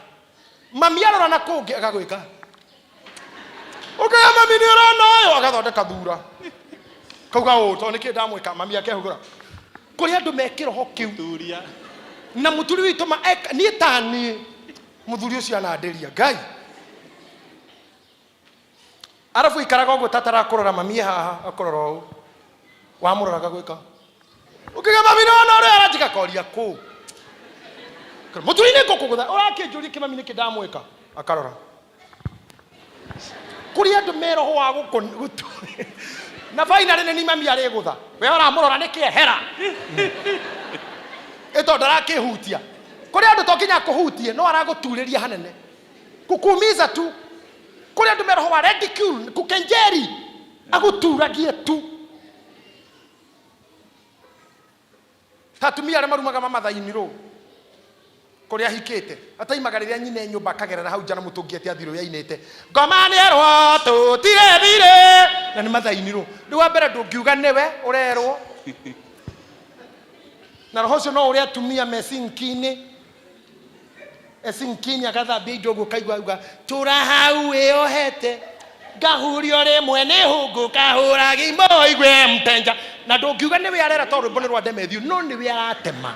S1: mami arora na kũngĩ agagwĩka ũkaya, mami nĩ ũrona ũyũ, agathondeka thura kauga ũũ tondũ nĩkĩ ndamwĩka, mami akehũgũra. Kũrĩ andũ me kĩroho kĩu.
S3: Turia.
S1: Na mũturi witũ ma niĩ ta niĩ mũthuri ũcio anandĩria Ngai, arabu ikaraga ũguo tatarakũrora mami e haha, akũrora ũũ, wamũrora agagwĩka ũkiuga, mami nĩ wona ũrĩa aranjĩka, koria kũ mũthuri nĩ ngũkũgũtha, ũrakĩnjũria kĩ mami nĩkĩ ndamwĩka, akarora. Kũrĩ andũ me roho wa gũkũ na finally nĩ mami arĩgũtha, we ũramũrora nĩkĩ, ehera ĩ tondũ ndarakĩhutia. Kũrĩ andũ to nginya akũhutie, no aragũturĩria hanene kukuumiza tu. Kũrĩ andũ me roho wa ridicule, kukenjeri, agũturagie tu. Ta atumia arĩa marumaga mamathainirwo kũrĩa ahikĩte, ataimaga rĩrĩa nyina e nyũmba, akagerera hau nja na mũtũngi atĩ athirũ yainĩte ngoma nĩerwo tũtirĩ thirĩ na nĩ mathainirwo. Rĩu wa mbere ndũngiuga nĩwe ũrerwo. Na roho ũcio no ũrĩa atumia me sinki-inĩ, esinki-inĩ agathambia indo ũguo, kaigua auga tũra hau wĩohete ngahurio rĩmwe nĩ hũngũ kahũra gĩimo igue mtenja. Na ndũngiuga nĩwe arera tondũ rwĩmbo nĩ rwa Demethiũ, no nĩwe aratema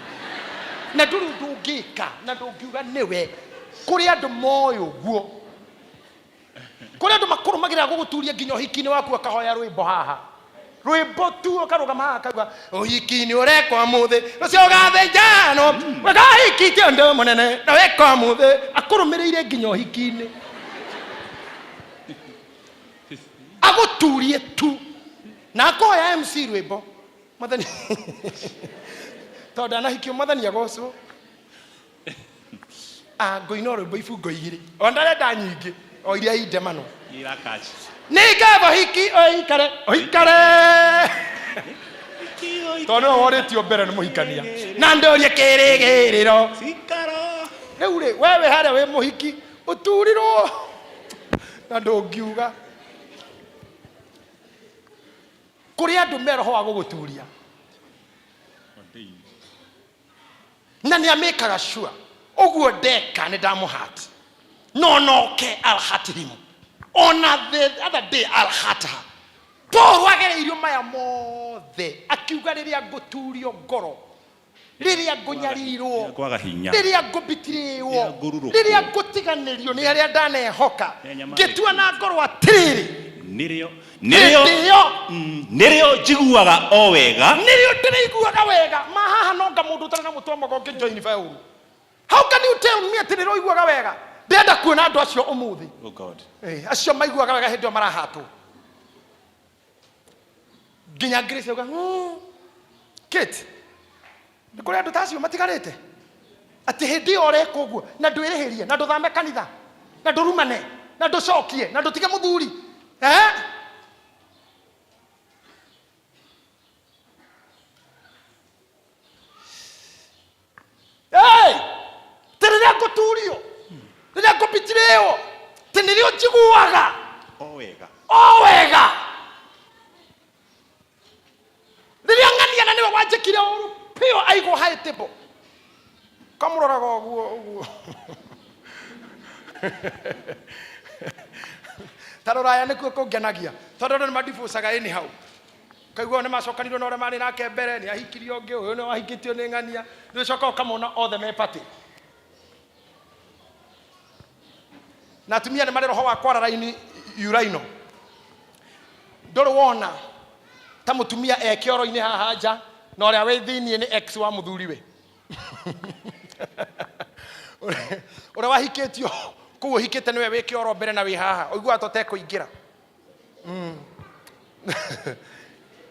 S1: na ndũrĩ ũndũ ũngĩka, na ndũngiuga nĩwe. Kũrĩ andũ moĩ ũguo, kũrĩ andũ makũrũmagĩrĩra gũgũturia nginya ũhiki-inĩ waku, akahoya rwĩmbo haha, rwĩmbo tu, ũkarũgama haha akauga ũhiki-inĩ ũrekwo mũthĩ rũcio ũgathĩnjano wekahikĩtie ũndũ mũnene na wekwo mũthĩ, akũrũmĩrĩire nginya ũhiki-inĩ agũturie tu na akoya MC rwĩmbo mwathani tondũ ndanahikio mwathani agocwo. Ah, ngũina o rwĩmbo ibungo igĩrĩ o ndarenda nyingĩ o iria indemano.
S3: Irakachi.
S1: Nĩ ngatho hiki ũikare ũikare tondũ nĩwe worĩtio mbere nĩ mũhikania na ndũrie kĩrĩgĩrĩro.
S3: Cikaro.
S1: Rĩu rĩ, we wĩ harĩa wĩ mũhiki ũturirwo na ndũngiuga. Kũrĩ andũ me roho wa gũgũturia na nĩ amĩkaga sure ũguo ndeka nĩ ndamũhat no noke, I'll hurt him ona the other day, I'll hurt her. Paul agereirio maya mothe akiuga rĩrĩa ngũturio ngoro, rĩrĩa ngũnyarirwo,
S3: Kwaga hinya.
S1: Rĩrĩa ngũbitirĩwo,
S3: Rĩrĩa ngũrurũkwo.
S1: Rĩrĩa ngũtiganĩrio nĩ arĩa ndanehoka,
S3: Rĩrĩa nyamarĩkĩte.
S1: Ngĩtua na ngoro atĩrĩrĩ,
S3: Nĩrĩo nĩrĩo
S1: hĩndĩ ĩyo
S3: Nĩrĩo njiguaga o wega.
S1: Nĩrĩo ndĩrĩiguaga wega. Ma haha nonga mũndũ ũtarĩ na mũtwe mwega ũngĩ join Paul. How can you tell me atĩ nĩrĩo ũiguaga wega? Ndĩrenda kuona andũ acio ũmũthĩ.
S3: Oh God.
S1: Acio maiguaga wega hĩndĩ ĩyo marahatwo nginya Grace auga, Kate, nĩ kũrĩ andũ ta acio matigarĩte atĩ hĩndĩ ĩyo ũreka ũguo na ndwĩrĩhĩrie na ndũthame kanitha na ndũrumane na ndũcokie na ndũtige mũthuri, eh? Hey! Tĩ rĩrĩa ngũturio, rĩrĩa ngũbitirĩo, tĩ nĩrĩo njiguaga
S3: o wega.
S1: O wega. Rĩrĩa ng'ania na nĩwe wanjĩkire ũru piũ aigwo high table, kamũroraga ũguo ũguo ta rũraya nĩkuo kũngenagia tondũ andũ nĩ madivocaga anyhow. Kaigua nĩ macokanirwo na ũrĩa marĩ nake mbere, nĩ ahikirio ũngĩ, ũyũ nĩ wahikĩtio nĩ ng'ania, nĩ ũcoka ũkamona othe me party. Na atumia nĩ marĩ roho wa kwara raini uraino. Ndũrĩ wona ta mũtumia e kĩoro-inĩ haha nja na ũrĩa wĩ thĩiniĩ nĩ ex wa mũthuriwe ũrĩa wahikĩtio kũu ũhikĩte, nĩwe wĩ kĩoro mbere na wĩ haha ũiguaga ta ũtekũingĩra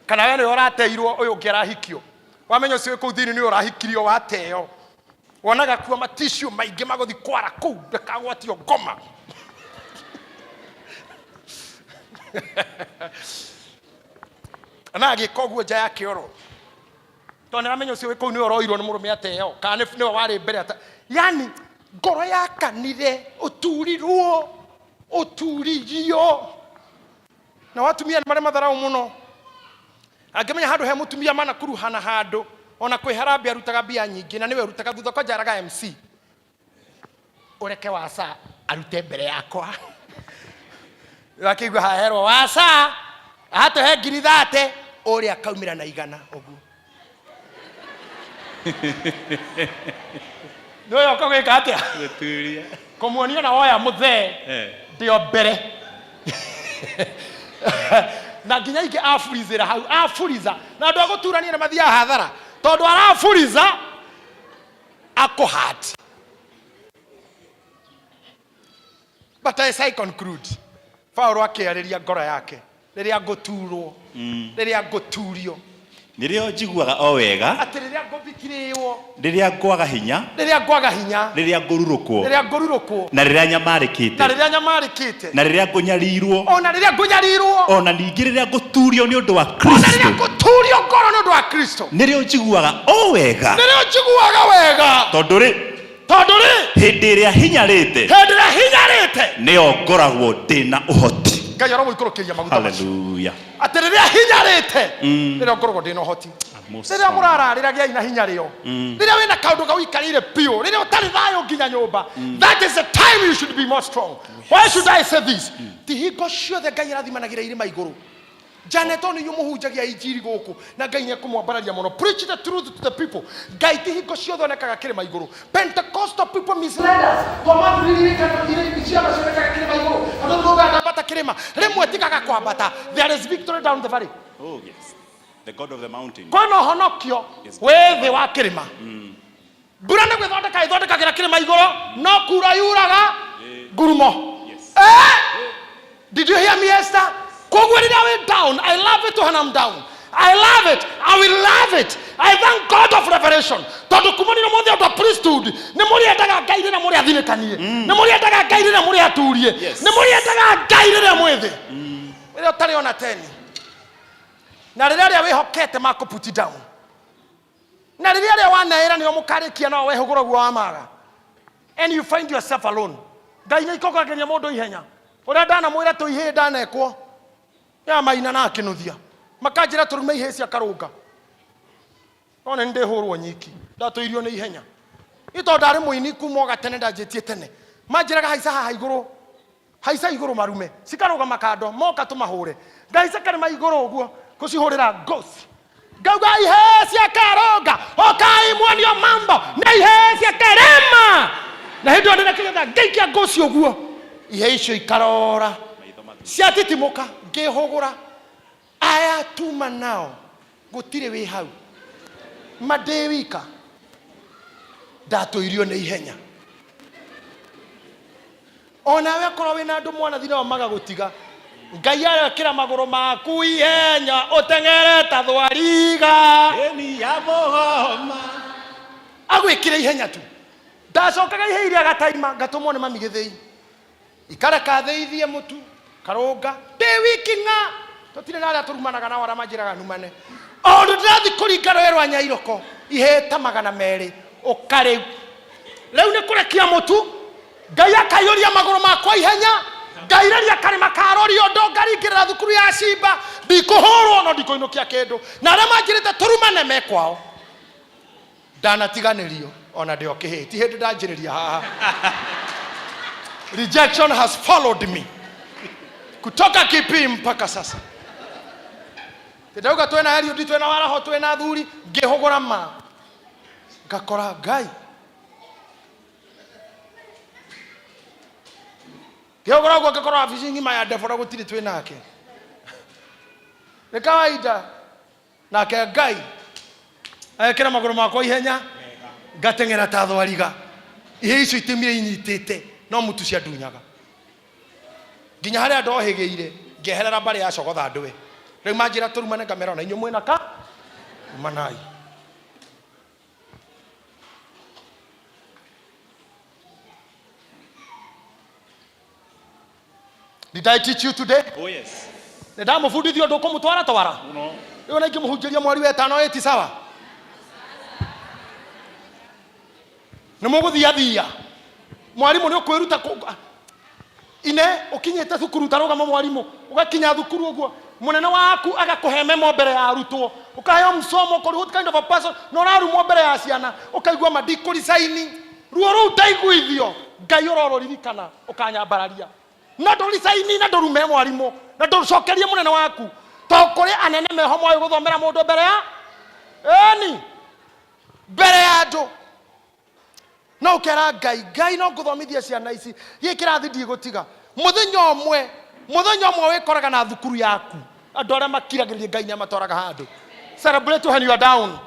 S1: kana we nĩwe ũrateirwo, ũyũ ũngĩ arahikio. Wamenya ũcio wĩ kũu thĩinĩ nĩwe ũrahikirio wateo, wonaga kuo maticiũ maingĩ magũthi kwara kũu ndakagwatio ngoma na agĩka ũguo nja ya kĩoro tondũ nĩaramenya ũcio wĩ kũu nĩwe ũroirwo nĩ mũrũme ateo kana nĩwe warĩ mbere ata. Yani ngoro yakanire ũturirwo ũturirio na watumia nĩ marĩ matharau mũno. Angĩmenya handũ he mũtumia manakuruhana handũ ona kwĩ harambee arutaga mbia nyingĩ na nĩwe ũrutaga thutha kwanja araga MC ũreke waca arute mbere yakwa, akĩigua haherwo waca atũhe 30,000 ũrĩa akaumĩra na 100 ũguo nĩũyo ũkagwĩka atĩa?
S3: Gũturia.
S1: Kũmuonia na woya mũthee ndĩo mbere na nginya ingĩ aburizĩra hau aburiza na andũ a gũturania nĩ mathiaga hathara tondũ araburiza akũhati. But as I conclude, Paulo akĩarĩria ngoro yake, rĩrĩa ngũturwo, rĩrĩa ngũturio,
S3: Nĩrĩo njiguaga o wega.
S1: Atĩ rĩrĩa ngũthikirĩwo,
S3: Rĩrĩa ngwaga hinya,
S1: rĩrĩa ngwaga hinya,
S3: rĩrĩa ngũrurũkwo,
S1: rĩrĩa ngũrurũkwo,
S3: na rĩrĩa
S1: na
S3: nyamarĩkĩte,
S1: rĩrĩa nyamarĩkĩte,
S3: na rĩrĩa ngũnyarirwo,
S1: ona rĩrĩa ngũnyarirwo,
S3: ona ningĩ rĩrĩa ngũturio nĩ ũndũ wa
S1: ona rĩrĩa
S3: Kristo,
S1: ngũturio ngoro nĩ ũndũ wa Kristo,
S3: nĩrĩo njiguaga o wega.
S1: Nĩrĩo njiguaga wega.
S3: Tondũ rĩ,
S1: Tondũ rĩ,
S3: hĩndĩ ĩrĩa hinyarĩte,
S1: hĩndĩ ĩrĩa hinyarĩte,
S3: nĩyo ngoragwo ndĩ na ũhoti.
S1: Ngai aromũikũrũkĩria maguta macio.
S3: Hallelujah.
S1: Atĩ rĩrĩa hinyarĩte, rĩrĩa ngoragwo ndĩ na ũhoti.
S3: Most
S1: Rĩrĩa mũrararĩra, gĩai na hinya rĩo. Rĩrĩa wĩna kaũndũ gauikarĩire biũ, rĩrĩa ũtarĩ thayũ nginya nyũmba, that is the time you should be more strong. Why should I say this? Ti hingo ciothe Ngai arathimanagĩra irĩma igũrũ. Janet, nĩ inyuĩ mũhunjagia injiri gũkũ, na Ngai nĩ ekũmwambararia mũno. Preach the truth to the people. Ngai ti hingo ciothe onekaga kĩrĩma igũrũ. Pentecostal people misled us. Twamathuririkana ciama cionekaga kĩrĩma igũrũ, andũ tũganda ambata kĩrĩma rĩmwe, tigaga kwambata. There is victory down the valley.
S3: Oh, yes. The God of the mountain.
S1: Kwĩna ũhonokio wĩ thĩ wa kĩrĩma. Mbura nĩ gwĩthondeka ĩthondekagĩra kĩrĩma igũrũ, no kura yuraga ngurumo. Eh? Did you hear me, Esther? Koguo rĩrĩa wĩ down, I love it when I'm down. I love it. I will love it. I thank God of revelation. Tondũ kuma nĩ mũthĩ ũndũ priesthood, nĩ mũrĩendaga Ngai rĩrĩa mũrĩ athinĩkanie. Nĩ mũrĩendaga Ngai rĩrĩa mũrĩ aturie. Nĩ mũrĩendaga Ngai rĩrĩa mwĩ thĩ. Rĩrĩa ũtarĩ ona teni. Na rĩrĩa arĩa wĩhokete makũ put down. Na rĩrĩa arĩa wanaĩra nĩo mũkarĩkia nao wehũgũra guo wa maga. And you find yourself alone. Ngai nĩ ikũgageria mũndũ ihenya. Ũrĩa ndanamwĩra tũ ihĩĩ ndanekwo ya maina na akĩnuthia makanjĩra tũrume ihĩĩ cia karũnga, no nĩ ndĩhũrwo nyiki, ndatũirio nĩ ihenya nĩ tondũ ndarĩ mũini kuma o gatene, ndanjĩtie tene. Manjĩraga haica haha igũrũ, haica igũrũ, marume cikarũgama kando, moka tũmahũre. Ngaica karĩma igũrũ ũguo kũcihũrĩra ngoci, ngauga, "Ihĩĩ cia karũnga, ũkai muonio mambo na ihĩĩ cia karĩma." Na hĩndĩ ĩyo ndĩna kĩgetha, ngaikia ngoci ũguo, ihĩĩ icio ikarora ciatitimũka. Ngĩhũgũra, aya tuma nao gũtirĩ wĩ hau, ma ndĩ wika, ndatũirio nĩ ihenya. Onawe akorwo wĩna andũ mwanathi nao magagũtiga, Ngai arekĩra magũrũ maku ihenya ũteng'ere ta thwariga.
S3: Eni ya mũgoma.
S1: Agwĩkĩre ihenya tu. Ndacokaga ihe iria gataima, ngatũmwo nĩ mami gĩthĩi, ikareka thĩithie mũtu karũnga ndĩ wiki ng'a. Tũtirĩ na arĩa tũrumanaga nao, arĩa manjĩraga numane. O ũndũ ndĩrathiĩ kũringa rũĩ rwa Nyairoko, ihĩta 200 ũka. Rĩu rĩu nĩ kũrekia mũtu, Ngai akaiyũria magũrũ makwa ihenya, ngairĩria karĩma karorio ndo, ngaringĩrĩra thukuru ya cimba. Ndikũhũrwo, no ndikũinũkia kĩndũ, na arĩa manjĩrĩte tũrumane me kwao. Ndanatiganĩrio ona ndĩ o kĩhĩĩ, ti hĩndĩ ndanjĩrĩria haha. Rejection has followed me kutoka kipi mpaka sasa. Ndauga twĩna Eliud, twĩna waraho, twĩna athuri. Ngĩhũgũra ma ngakora Ngai, ngĩhũgũra ũguo ngakora wabici ng'ima ya Debora gũtirĩ twĩ nake. Nĩ kawaida nake Ngai agekĩra magũrũ makwa ihenya, ngateng'era ta thwariga. Ihe icio itimire inyitĩte, no mũtu ciandunyaga nginya harĩa ndohĩgĩire, ngeherera mbarĩ ya cogotha ndwe. Rĩu manjĩra tũrumane, ngamera ona inyuĩ mwĩna ka rumanai. Did I teach you today?
S3: Oh, yes.
S1: Nĩ ndamũbundithia ũndũ ũkũmũtwara twara.
S3: Mũno.
S1: Rĩu ona ingĩmũhunjĩria mweri wa ĩtano ĩti sawa, nĩ mũgũthiathia. Mwarimũ nĩ ũkwĩruta ine ũkinyĩte thukuru, tarũgama mwarimũ, ũgakinya thukuru ũguo mũnene waku agakũhe memo mbere ya arutwo, ũkaheo msomo ũkori, what kind of a person, na ũrarumwo mbere ya ciana, ũkaigua ma ndikũricaini. Ruo rũu ndaiguithio, Ngai ũrorũririkana ũkanyambararia. Na ndũricaini, na ndũrume mwarimũ, na ndũcokerie mũnene waku, to kũrĩ anene meho moĩ gũthomera mũndũ mbere ya ĩni, mbere ya andũ. No ũkera Ngai, "Ngai, no ngũthomithia ciana ici gĩ kĩrathi, ndigũtiga mũthenya ũmwe." Mũthenya ũmwe wĩkoraga na thukuru yaku. Andũ arĩa makiragĩrĩria, Ngai nĩ amatwaraga handũ. Celebrate when you are down.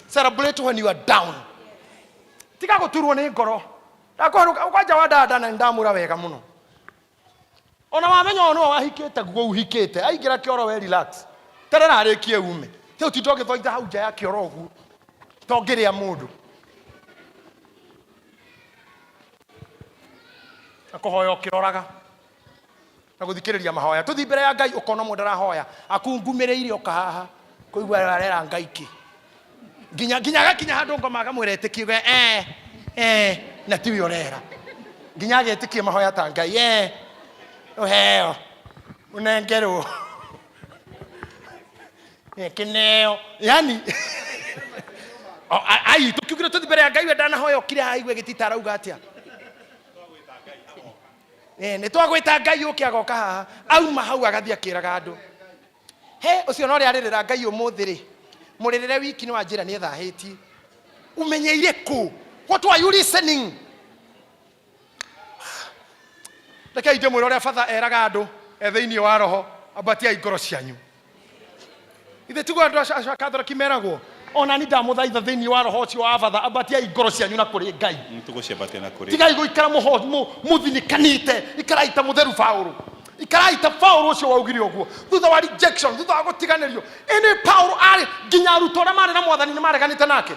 S1: Celebrate when you are down. Tiga gũturwo nĩ ngoro. Ndakũherũka kwanja wa dada, na nĩndamwĩra wega mũno. Ona wamenya ũyũ nĩwe wahikĩte guo uhikĩte, aingĩra kĩoro, we relax, terera arĩkie ume. Ti ũtinda ũgĩthoitha hau nja ya kĩoro ũguo to ngĩrĩa mũndũ na kũhoya ũkĩroraga na gũthikĩrĩria mahoya. Tũthi mbere ya Ngai, ũkona mũndũ arahoya akungumĩrĩire, ũka haha kũigua arera Ngai kĩ, nginya nginya agakinya handũ ngoma akamwĩra ĩtĩkie we, eh, eh, na tiwe ũrera, nginya agetĩkie mahoya ta Ngai, eh, ũheo. Unengerwo kineo yani ai tukiugire tuthi mbere ya Ngai we ndanahoya ukire aigue gitita arauga atia. Nĩ twagwĩta Ngai ũke agoka haha auma hau agathiĩ akĩraga andũ he ũcio no ũrĩa arĩrĩra Ngai ũmũthĩ rĩ mũrĩrĩre wiki nĩ wanjĩra nĩ ethahĩtie umenyeire kũ? What are you listening? Rekei ndĩmwĩre ũrĩa batha eraga andũ e thĩinĩ wa roho, ambatiai ngoro cianyu. Ithe tiguo andũ acio a Kathoriki meragwo? Ona ni ndamũthaitha thĩinĩ wa roho ũcio wa batha, ambatiai ngoro cianyu na kũrĩ Ngai.
S3: Tũgũciambatia na kũrĩ.
S1: Tigai gũikara mũthinĩkanĩte, ikarai ta mũtheru Paũlũ. Ikarai ta Paũlũ ũcio waugire ũguo. Thutha wa rejection, thutha wa gũtiganĩrio, ĩnĩ Paũlũ arĩ nginya arutwo arĩa marĩ na mwathani nĩ mareganĩte nake.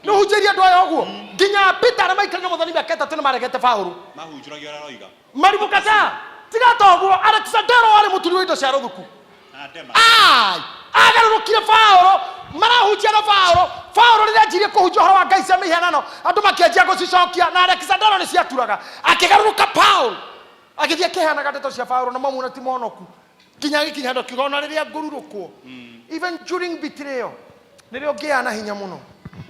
S1: Nĩ ũhunjĩirie andũ aya ũguo? Nginya Peter arĩa maikarire na mwathani mĩaka 3 nĩ maregete Paũlũ.
S3: Mahunjũragia ũrĩa aroiga.
S1: Maribũ kaca. Tiga ta ũguo, Alexandero arĩ mũturi wa indo cia rũthuku.
S3: Na Dema.
S1: Ai, agarũrũkire Paũlũ, marahunjia na Paũlũ. Paũlũ rĩrĩa anjirie kũhunjia ũhoro wa ngai cia mĩhianano, andũ makĩanjia gũcicokia, na Alexandero nĩ ciaturaga. Akĩgarũrũka Paũlũ, agĩthiĩ akĩheanaga ndeto cia Paũlũ na mamuona ti monoku. Nginya agĩkinya handũ akiuga ona rĩrĩa ngũrurũkwo, even during betrayal, nĩrĩo ngĩaga na hinya mũno.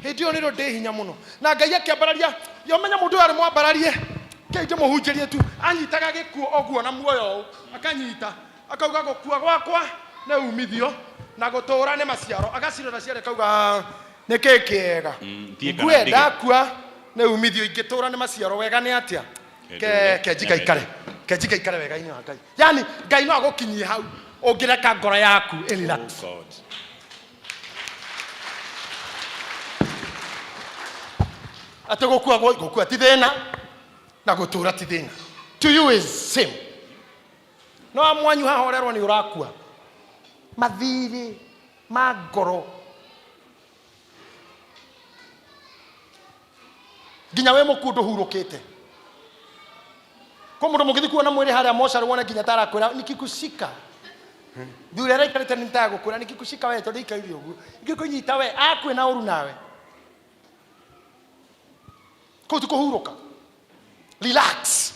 S1: Hĩndĩ ĩyo nĩrĩo ndĩ hinya mũno. Na Ngai akĩambararia, ya ũmenya mũndũ ũyũ arĩ mwambararie, kĩi ndĩmũhunjĩrie tu, anyitaga gĩkuũ ũguo na muoyo ũũ, akanyita, akauga gũkua gwakwa nĩ umithio na gũtũũra nĩ maciaro. Agacirora cierĩ akauga, nĩ kĩĩ kĩega?
S3: Thiĩ kana
S1: Ngue
S3: ndige.
S1: ndakua nĩ umithio, ingĩtũũra nĩ maciaro, wega nĩ atĩa? Kenjika ikare, kenjika ikare wega-inĩ wa Ngai. Yani Ngai no agũkinyie hau ũngĩreka ngoro yaku ĩrelax.
S3: Oh God.
S1: Atĩ gũkua gũkua ti thĩna na gũtũũra ti thĩna. To you is same. No amwanyu haha ũrerwo nĩ ũrakua. Mathirĩ ma ngoro nginya wĩ mũkuũ ndũhurũkĩte. Kwa mũndũ mũngĩthiĩ kuona mwĩrĩ harĩa mocarĩ wone nginya tarakwĩra nikikushika. Thuri arĩa aikarĩte nĩ tagũkwĩra nikikushika we tondũ ikaire ũguo. Ingĩkũnyita we akue na ũru nawe. Kũu ti kũhurũka. Relax.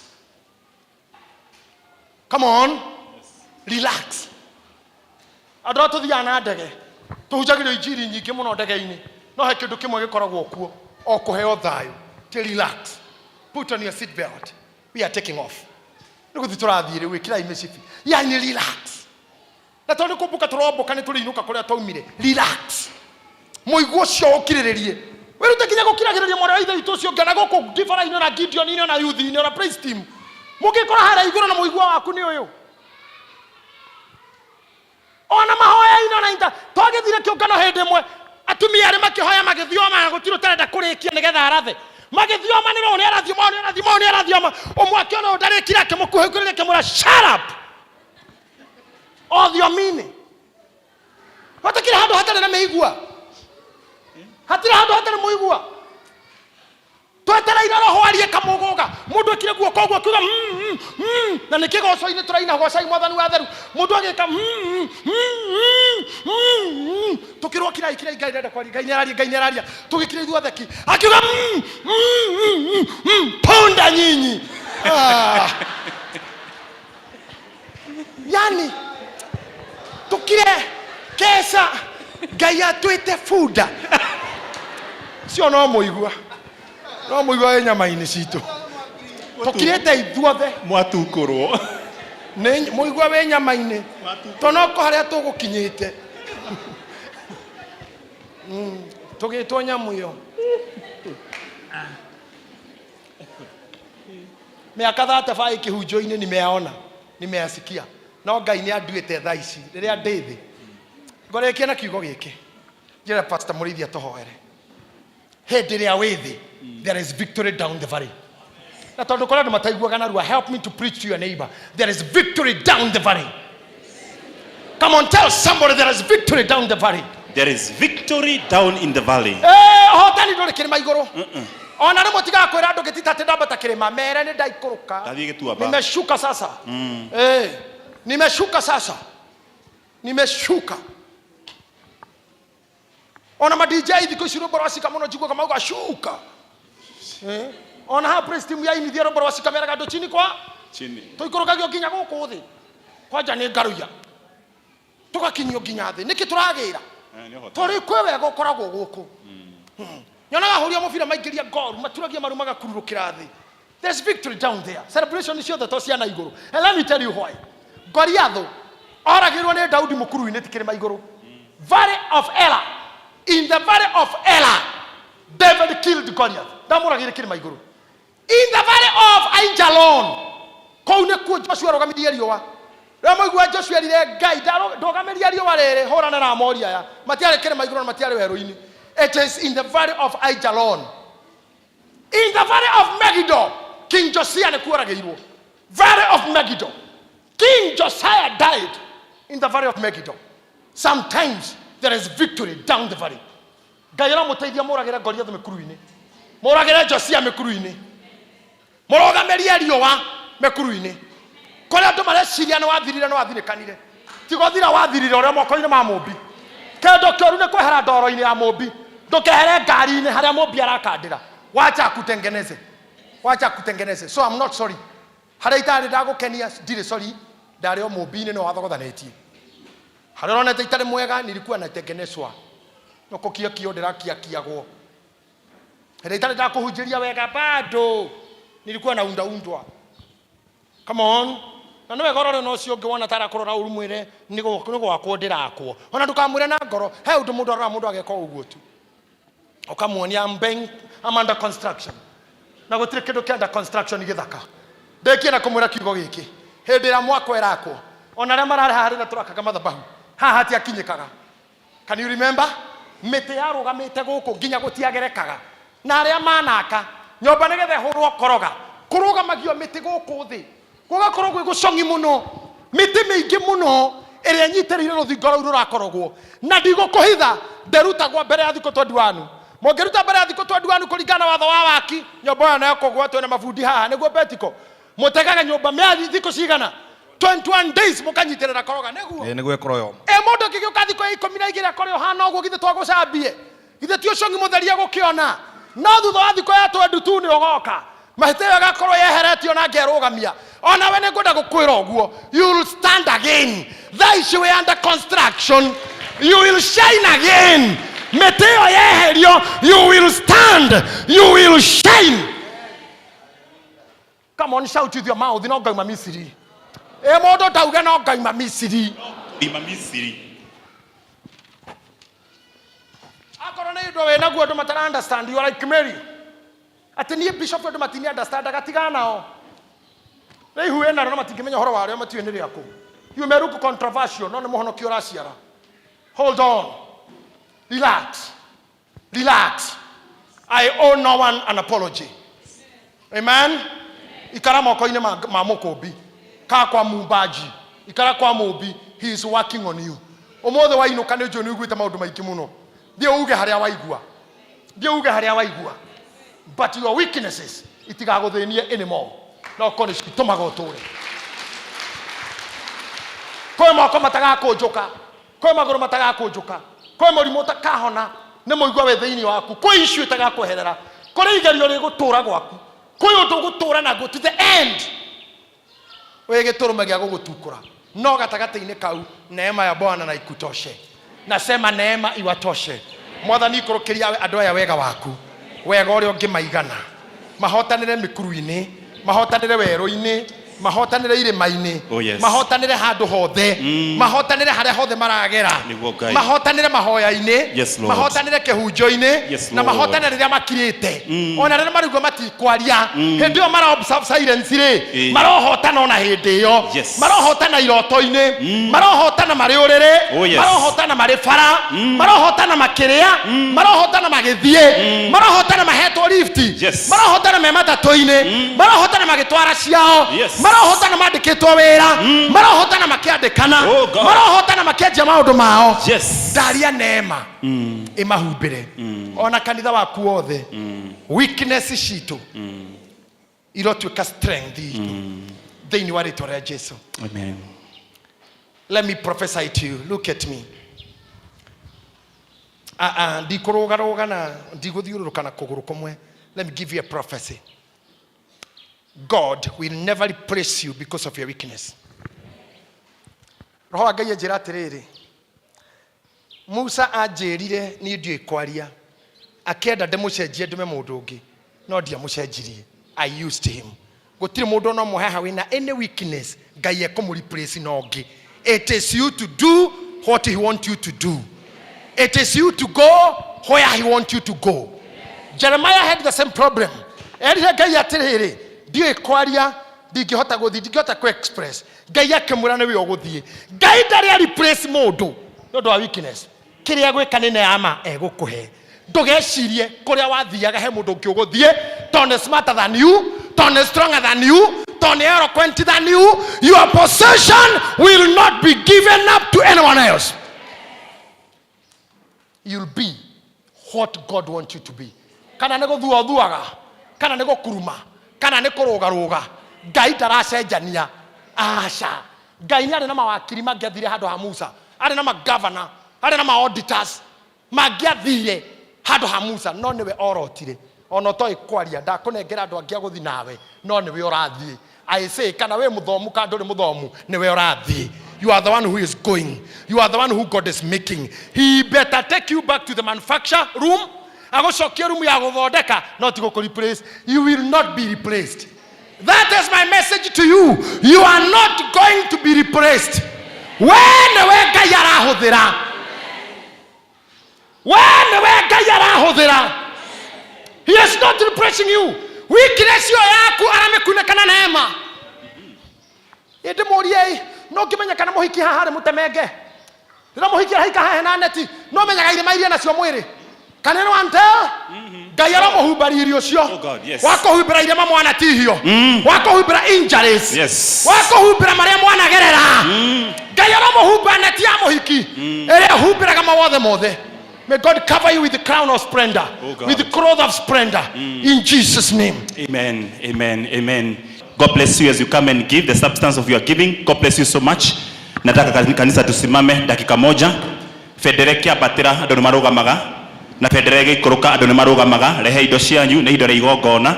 S1: Come on. Relax. Andũ arĩa tũthiaga na ndege, tũhunjagĩrio injiri nyingĩ mũno ndege-inĩ, no he kĩndũ kĩmwe gĩkoragwo kuo, o kũheo thayũ. Ti relax. Put on your seat belt. We are taking off. Nĩ gũthiĩ tũrathiĩ rĩu, ĩkĩrai mĩcibi. Yani relax. Na tondũ nĩ kũmbũka tũrombũka nĩ tũrĩinũka kũrĩa twaumire. Relax. Mũigua ũcio ũkirĩrĩrie. Wĩrute nginya gũkiragĩrĩria mwarĩ wa ithe witũ ũcio ũngĩ, ona gũkũ ndibara-inĩ, ona Gideon-inĩ, ona youth-inĩ, ona praise team. Mũngĩkora harĩa igũrũ na mũigua waku nĩ ũyũ. Ona mahoya-inĩ, ona inta. Twagĩthire kĩũngano hĩndĩ ĩmwe, atumia erĩ makĩhoya magĩthioma, gũtirĩ ũtarenda kũrĩkia nĩgetha arathe. Magĩthioma nĩ roho nĩ arathioma, nĩ arathioma, nĩ arathioma. Ũmwe akĩona ũyũ ndarĩkire, akĩmũkuhĩrĩria akĩmwĩra, shut up. O thiomi-inĩ. Hatikĩrĩ handũ hatarĩ na mĩigua. Hatirĩ handũ hatarĩ mũigua. Twetereire roho arie kamũgũga. Mũndũ ekire guoko ũguo akiuga, Na nĩ kĩgoco-inĩ tũraina gocai mwathani wa theru. Mũndũ agĩka, Tũkĩrwo kirai, kirai, Ngai ndenda kwaria, Ngai nĩararia, Ngai nĩararia. Tũgĩkira ithuothe ki. Akiuga, Punda nyinyi. Yani tukire keca Ngai atwĩte bunda. Cio no mũigua. No mũigua wĩ nyama-inĩ citũ. Tũkirĩte ithuothe.
S3: Mwatukũrwo.
S1: Nĩ mũigua wĩ nyama-inĩ. To no kũ harĩa tũgũkinyĩte. Tũgĩtwo nyamũ ĩyo. Mĩaka 35 kĩhunjio-inĩ nimeyaona, nimeyasikia. No Ngai nĩ anduĩte thaa ici rĩrĩa ndĩ thĩ. Ngorĩkia na kiugo gĩkĩ. Njĩre Pastor Mũrĩithi atũhoere. Hĩndĩ ĩrĩa wĩ thĩ, there is victory down the valley. Na tondũ kũrĩ andũ mataiguaga narua, help me to preach to your neighbor. There is victory down the valley. Come on, tell somebody there is victory down the valley.
S3: There is victory down in the valley.
S1: Ũhotani ndũrĩ kĩrĩma igũrũ. Ona rĩmwe tigaga kwĩra andũ ngĩtita atĩ ndambata kĩrĩma, mere nĩ ndaikũrũka.
S3: Ndathiĩ gĩtuamba.
S1: Nimeshuka sasa. Nimeshuka sasa. Nimeshuka. Ona ma DJ thikũ ici rwĩmbo rwa cika mũno njiguaga mauga shuka. Ona ha praise team ya inithia rwĩmbo rwa cika meraga andũ chini kwa
S3: Chini.
S1: Tũikũrũkagio nginya gũkũ thĩ. Kwanja nĩ ngaruia tũgakinyio nginya thĩ. Nĩkĩ tũragĩra? Tondũ kwĩ wega ũkoragwo gũkũ. Nyonaga ahũri a mũbira maingĩria goal maturagia maru magakururũkĩra thĩ. There's victory down there. Celebration ciothe to ciana igũrũ. And let me tell you why. Goliath oragirwo nĩ Daudi mũkuru-inĩ ti kĩrĩma igũrũ. Valley of Ela. In the valley of Ela, David killed Goliath. Ndamũragĩire kĩrĩma igũrũ. In the valley of Aijalon, kũu nĩkuo Joshua arũgamirie riũa. Rĩrĩa mũigua Joshua erire Ngai, ndũgamĩria riũa rĩrĩ, hũrana na Aamori aya. Matiarĩ kĩrĩma igũrũ na matiarĩ werũ-inĩ. It is in the valley of Aijalon. In the valley of Megiddo, King Josiah nĩkuo oragĩirwo. Valley of Megiddo. King Josiah died in the valley of Megiddo. Sometimes there is victory down the valley. Ngai aramũteithia mũragĩre Goliath mĩkuru-inĩ, mũragĩre Josia mĩkuru-inĩ, mũrũgamĩrie riũa mĩkuru-inĩ. Kũrĩa andũ mareciria nĩ wathirire nĩ wathirĩkanire, ti gũthira wathirire ũrĩa moko-inĩ ma mũmbi. Kĩndũ kĩũru nĩ kwehera ndoro-inĩ ya mũmbi, ndũkehere ngari-inĩ harĩa mũmbi arakandĩra. Wacha akutengeneze, wacha akutengeneze. So I'm not sorry. Harĩa itarĩ ndagũkenia ndirĩ sorry, ndarĩ o mũmbi-inĩ no wathogothanĩtie. Harĩa ũronete itarĩ mwega nilikuwa natengenezwa. No kũkiakio ndĩrakiakiagwo. Hĩndĩ itarĩ ndakũhunjĩria wega bado nilikuwa naundaundwa. Come on. Na nĩ wega ũrore na ũcio ũngĩ wona ta arakũrora ũru mwĩre nĩ gwakwo ndĩrakwo. Ona ndũkamwĩre na ngoro. He ũndũ mũndũ aroraga mũndũ ageka ũguo tu. Ũkamuonia I'm being, I'm under construction. Na gũtirĩ kĩndũ kĩa under construction gĩthaka. Ndĩkie na kũmwĩra kiugo gĩkĩ. Hĩndĩ ĩrĩa mwako ĩrakwo, ona arĩa mararĩ haha rĩrĩa tũrakaga mathabahu, haha hatiakinyĩkaga. Can you remember? Mĩtĩ yarũgamĩte gũkũ nginya gũtiagerekaga. Na arĩa manaka, nyũmba nĩgetha ĩhũrwo koroga, kũrũgamagio mĩtĩ gũkũ thĩ. Gũgakorwo gwĩ gũcong'i mũno. Mĩtĩ mĩingĩ mũno ĩrĩa ĩnyitĩrĩire rũthingo rũu rũrakorogwo. Na ndigũkũhitha, ndĩrutagwo mbere ya thikũ 21. Mũngĩruta mbere ya thikũ 21 kũringana na watho wa waki, nyũmba ĩyo no ĩkũgwa. Twĩna mabundi haha, nĩguo Betiko? Mũtegaga nyũmba mĩeri thikũ cigana? 21 days mũkanyitĩrĩra koroga, nĩguo?
S4: Ĩĩ, nĩguo ĩkorwo yoma.
S1: Ĩ mũndũ angĩgĩũka thikũ ya ikũmi na igĩrĩ akore ũhana ũguo, githĩ twagũcambie? Githĩ ti ũcong'i mũtheri egũkĩona? No thutha wa thikũ ya 22 nĩ ũgoka. Mahĩtia ĩyo ĩgakorwo yeheretio na ngerũgamia. O nawe nĩ ngwenda gũkwĩra ũguo. You will stand again. Thaa ici wĩ under construction. You will shine again. Mĩtĩ ĩyo yeherio, you will stand. You will shine. Come on, shout with your mouth, no ngauma Misiri. Ĩ mũndũ ndauge no ngauma Misiri.
S3: Ima Misiri.
S1: Akorwo nĩ indo wĩ naguo andũ matara understand, you are like Mary. Atĩ niĩ bishop andũ matini understand agatigana nao. Nĩ ihu wĩ narĩo na matingĩmenya ũhoro warĩo matiũĩ nĩ rĩakũ. You may look controversial, no nĩ mũhonokio ũraciara. Hold on. Relax. Relax. I owe no one an apology. Amen. Ikara moko-inĩ ma, ma mũkũmbi. Kaa kwa mumbaji. Ikara kwa mũmbi. He is working on you. Ũmũthĩ wainũka nĩ njũĩ nĩ ũiguĩte maũndũ maingĩ mũno. Thiĩ uge harĩa waigua. Thiĩ uge harĩa waigua. But your weaknesses itigagũthĩnie anymore. No korwo nĩ citũmaga ũtũre. Kwĩ moko matagakũnjũka. Kwĩ magũrũ matagakũnjũka. Kwĩ mũrimũ ũtakahona nĩ mũigua wĩ thĩinĩ waku. Kwĩ issue ĩtagakweherera. Kũrĩ igerio rĩgũtũra gwaku. Kwĩ ũndũ ũgũtũra naguo to the end. Wĩ gĩtũrũme gĩa gũgũtukũra. No gatagatĩ-inĩ kau neema ya Bwana na ikutoshe. Nasema neema iwatoshe. Mwathani ikũrũkĩria andũ aya wega waku. Wega ũrĩa ũngĩmaigana. Mahotanĩre mĩkuru-inĩ, mahotanĩre werũ-inĩ, mahotanĩre irĩma-inĩ,
S3: Oh, yes.
S1: mahotanĩre handũ hothe, mahotanĩre harĩa hothe maragera,
S3: Nĩguo Ngai.
S1: mahotanĩre mahoya-inĩ,
S3: Yes, Lord.
S1: mahotanĩre kĩhunjo-inĩ,
S3: Yes,
S1: na
S3: Lord.
S1: mahotanĩre rĩrĩa makirĩte, ona rĩrĩa maraigua matikwaria, hĩndĩ ĩyo mara observe silence rĩ,
S3: Ĩĩ.
S1: marohotana ona hĩndĩ ĩyo,
S3: Yes.
S1: marohotana iroto-inĩ, marohotana marĩ ũrĩrĩ,
S3: Oh, yes.
S1: marohotana marĩ bara, marohotana makĩrĩa, marohotana magĩthiĩ, marohotana mahetwo lift,
S3: Yes.
S1: marohotana me matatũ-inĩ, marohotana magĩtwara ciao,
S3: Yes.
S1: marohotana mandĩkĩtwo wĩra, marohotana makĩandĩkana,
S3: Oh, God.
S1: marohotana makĩanjia maũndũ mao.
S3: Yes.
S1: Ndaria neema ĩmahumbĩre ona kanitha waku wothe, weakness citũ irotuĩka strength itũ thĩinĩ wa rĩtwa rĩa Jesu.
S3: Amen.
S1: Let me prophesy to you. Look at me. Ah, ah, ndikũrũgarũga na ndigũthiũrũrũka na kũgũrũ kũmwe. Let me give you a prophecy. God will never replace you because of your weakness. Roho wa Ngai anjĩra atĩrĩrĩ, Musa anjĩrire niĩ ndiũĩ kwaria, akĩenda ndĩmũcenjie ndũme mũndũ ũngĩ, no ndiamũcenjirie. I used him. Gũtirĩ mũndũ ona ũmwe haha wĩna any weakness Ngai ekũmũ replace na ũngĩ. It is you to do what he want you to do. It is you to go where he want you to go. Jeremiah had the same problem. Erire Ngai atĩrĩrĩ, ndiũĩ kwaria, ndingĩhota gũthiĩ, ndingĩhota kũ express. Ngai akĩmwĩra nĩwe ũgũthiĩ. Ngai ndarĩ a replace mũndũ nĩ ũndũ wa weakness. Kĩrĩa gwĩka nĩ neema egũkũhe. Ndũgecirie kũrĩa wathiaga he mũndũ ũngĩ ũgũthiĩ, tondũ nĩ smarter than you, tondũ nĩ stronger than you, tondũ nĩ eloquent than you. Your possession will not be given up to anyone else. You'll be what God wants you to be. Kana nĩ gũthua ũthuaga, kana nĩ gũkuruma, kana nĩ kũrũgarũga. Ngai ndaracenjania. Aca. Ngai nĩ arĩ na mawakiri mangĩathire handũ ha Musa, arĩ na magavana, arĩ na ma-auditors mangĩathire handũ ha Musa, no nĩwe orotire. Ona ũtoĩ kwaria, ndakũnengera andũ angĩ a gũthiĩ nawe, no nĩwe ũrathiĩ. I say, kana wĩ mũthomu kana ndũrĩ mũthomu, nĩwe ũrathiĩ. You are the one who is going. You are the one who God is making. He better take you back to the manufacture room. Agũcokie room ya gũthondeka, no ti gũkũ replace. You will not be replaced. That is my message to you. You are not going to be replaced. We nĩwe Ngai arahũthĩra. We nĩwe Ngai arahũthĩra. He is not replacing you. Weakness ĩyo yaku aramĩkunĩka na neema. Ĩndĩ mũrie no ngĩmenye kana mũhiki haha arĩ mũtemenge. Rĩrĩa mũhiki araika haha hena neti, no menyaga irema iria nacio mwĩrĩ. Can anyone tell? Ngai aramũhumba riri ũcio.
S3: Oh God, yes.
S1: Wa kũhumbĩra irema mwanatihio. Wa kũhumbĩra injuries.
S3: Yes.
S1: Wa kũhumbĩra marĩa mwanagerera. Ngai aramũhumba neti ya mũhiki ĩrĩa ĩhumbĩraga mawothe mothe. May God cover you with the crown of splendor,
S3: Oh God.
S1: with the cloth of splendor, in Jesus' name.
S3: Amen, amen, amen. God bless you as you come and give the substance of your giving. God bless you so much. Nataka kanisa tusimame dakika moja. Bendera ĩkĩambatĩra andũ nĩ marũgamaga na bendera ĩgĩikũrũka andũ nĩ marũgamaga. Rehe indo cianyu nĩ ihinda rĩa igongona.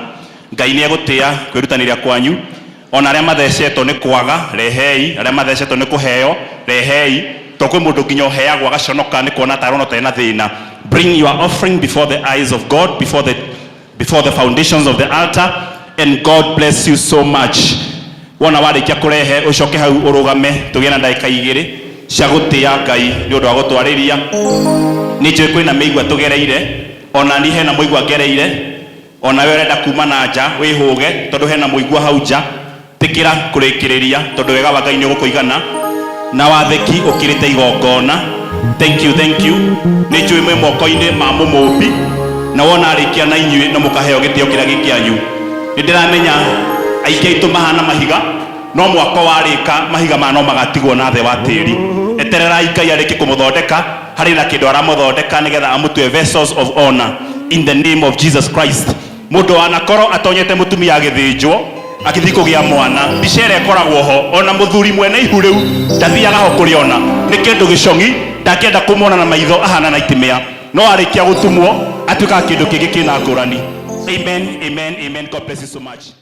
S3: Ngai nĩ egũtĩa kwĩrutanĩria kwanyu. Ona arĩa mathecetwo nĩ kwaga rehei, arĩa mathecetwo nĩ kũheo rehei. To kwĩ mũndũ nginya ũheagwo agaconoka nĩ kuona ta arona ũtarĩ na thĩna. Bring your offering before the eyes of God, before the foundations of the altar, and God bless you so much. Wona warĩkia kũrehe ũcoke hau ũrũgame tũgĩe na ndagĩka igĩrĩ cia gũtĩa Ngai nĩ ũndũ wa gũtwarĩria. Nĩ njũĩ kwĩna mĩigua tũgereire, ona ni hena mũigua ngereire, ona we ũrenda kuma na nja wĩhũge tondũ hena mũigua hau nja. Tĩkĩra kũrĩkĩrĩria tondũ wega wa Ngai nĩ ũgũkũigana na wathĩki ũkĩrĩte igongona. Thank you, thank you. Nĩ njũĩ mwĩ moko-inĩ ma mũmũmbi na wona arĩkia na inyuĩ no mũkaheo gĩtĩo kĩrĩa gĩ kĩanyu. Nĩ ndĩramenya aingĩ aitũ mahana mahiga, no mwako warĩka mahiga maya no magatigwo na thĩ wa tĩri. Etererai Ngai arĩkie kũmũthondeka, harĩ na kĩndũ aramũthondeka nĩgetha amũtue vessels of honor in the name of Jesus Christ. Mũndũ wanakorwo atonyete mũtumia agĩthĩnjwo agĩthiĩ kũgĩa mwana, mbica ĩrĩa ĩkoragwo ho, ona mũthuri mwene ihu rĩu ndathiaga ho kũrĩona, nĩ kĩndũ gĩcong'i, ndangĩenda kũmwona na maitho ahana na itimĩa, no arĩkia gũtumwo atuĩkaga kĩndũ kĩngĩ kĩna ngũrani. Amen, amen, amen. God bless you so much.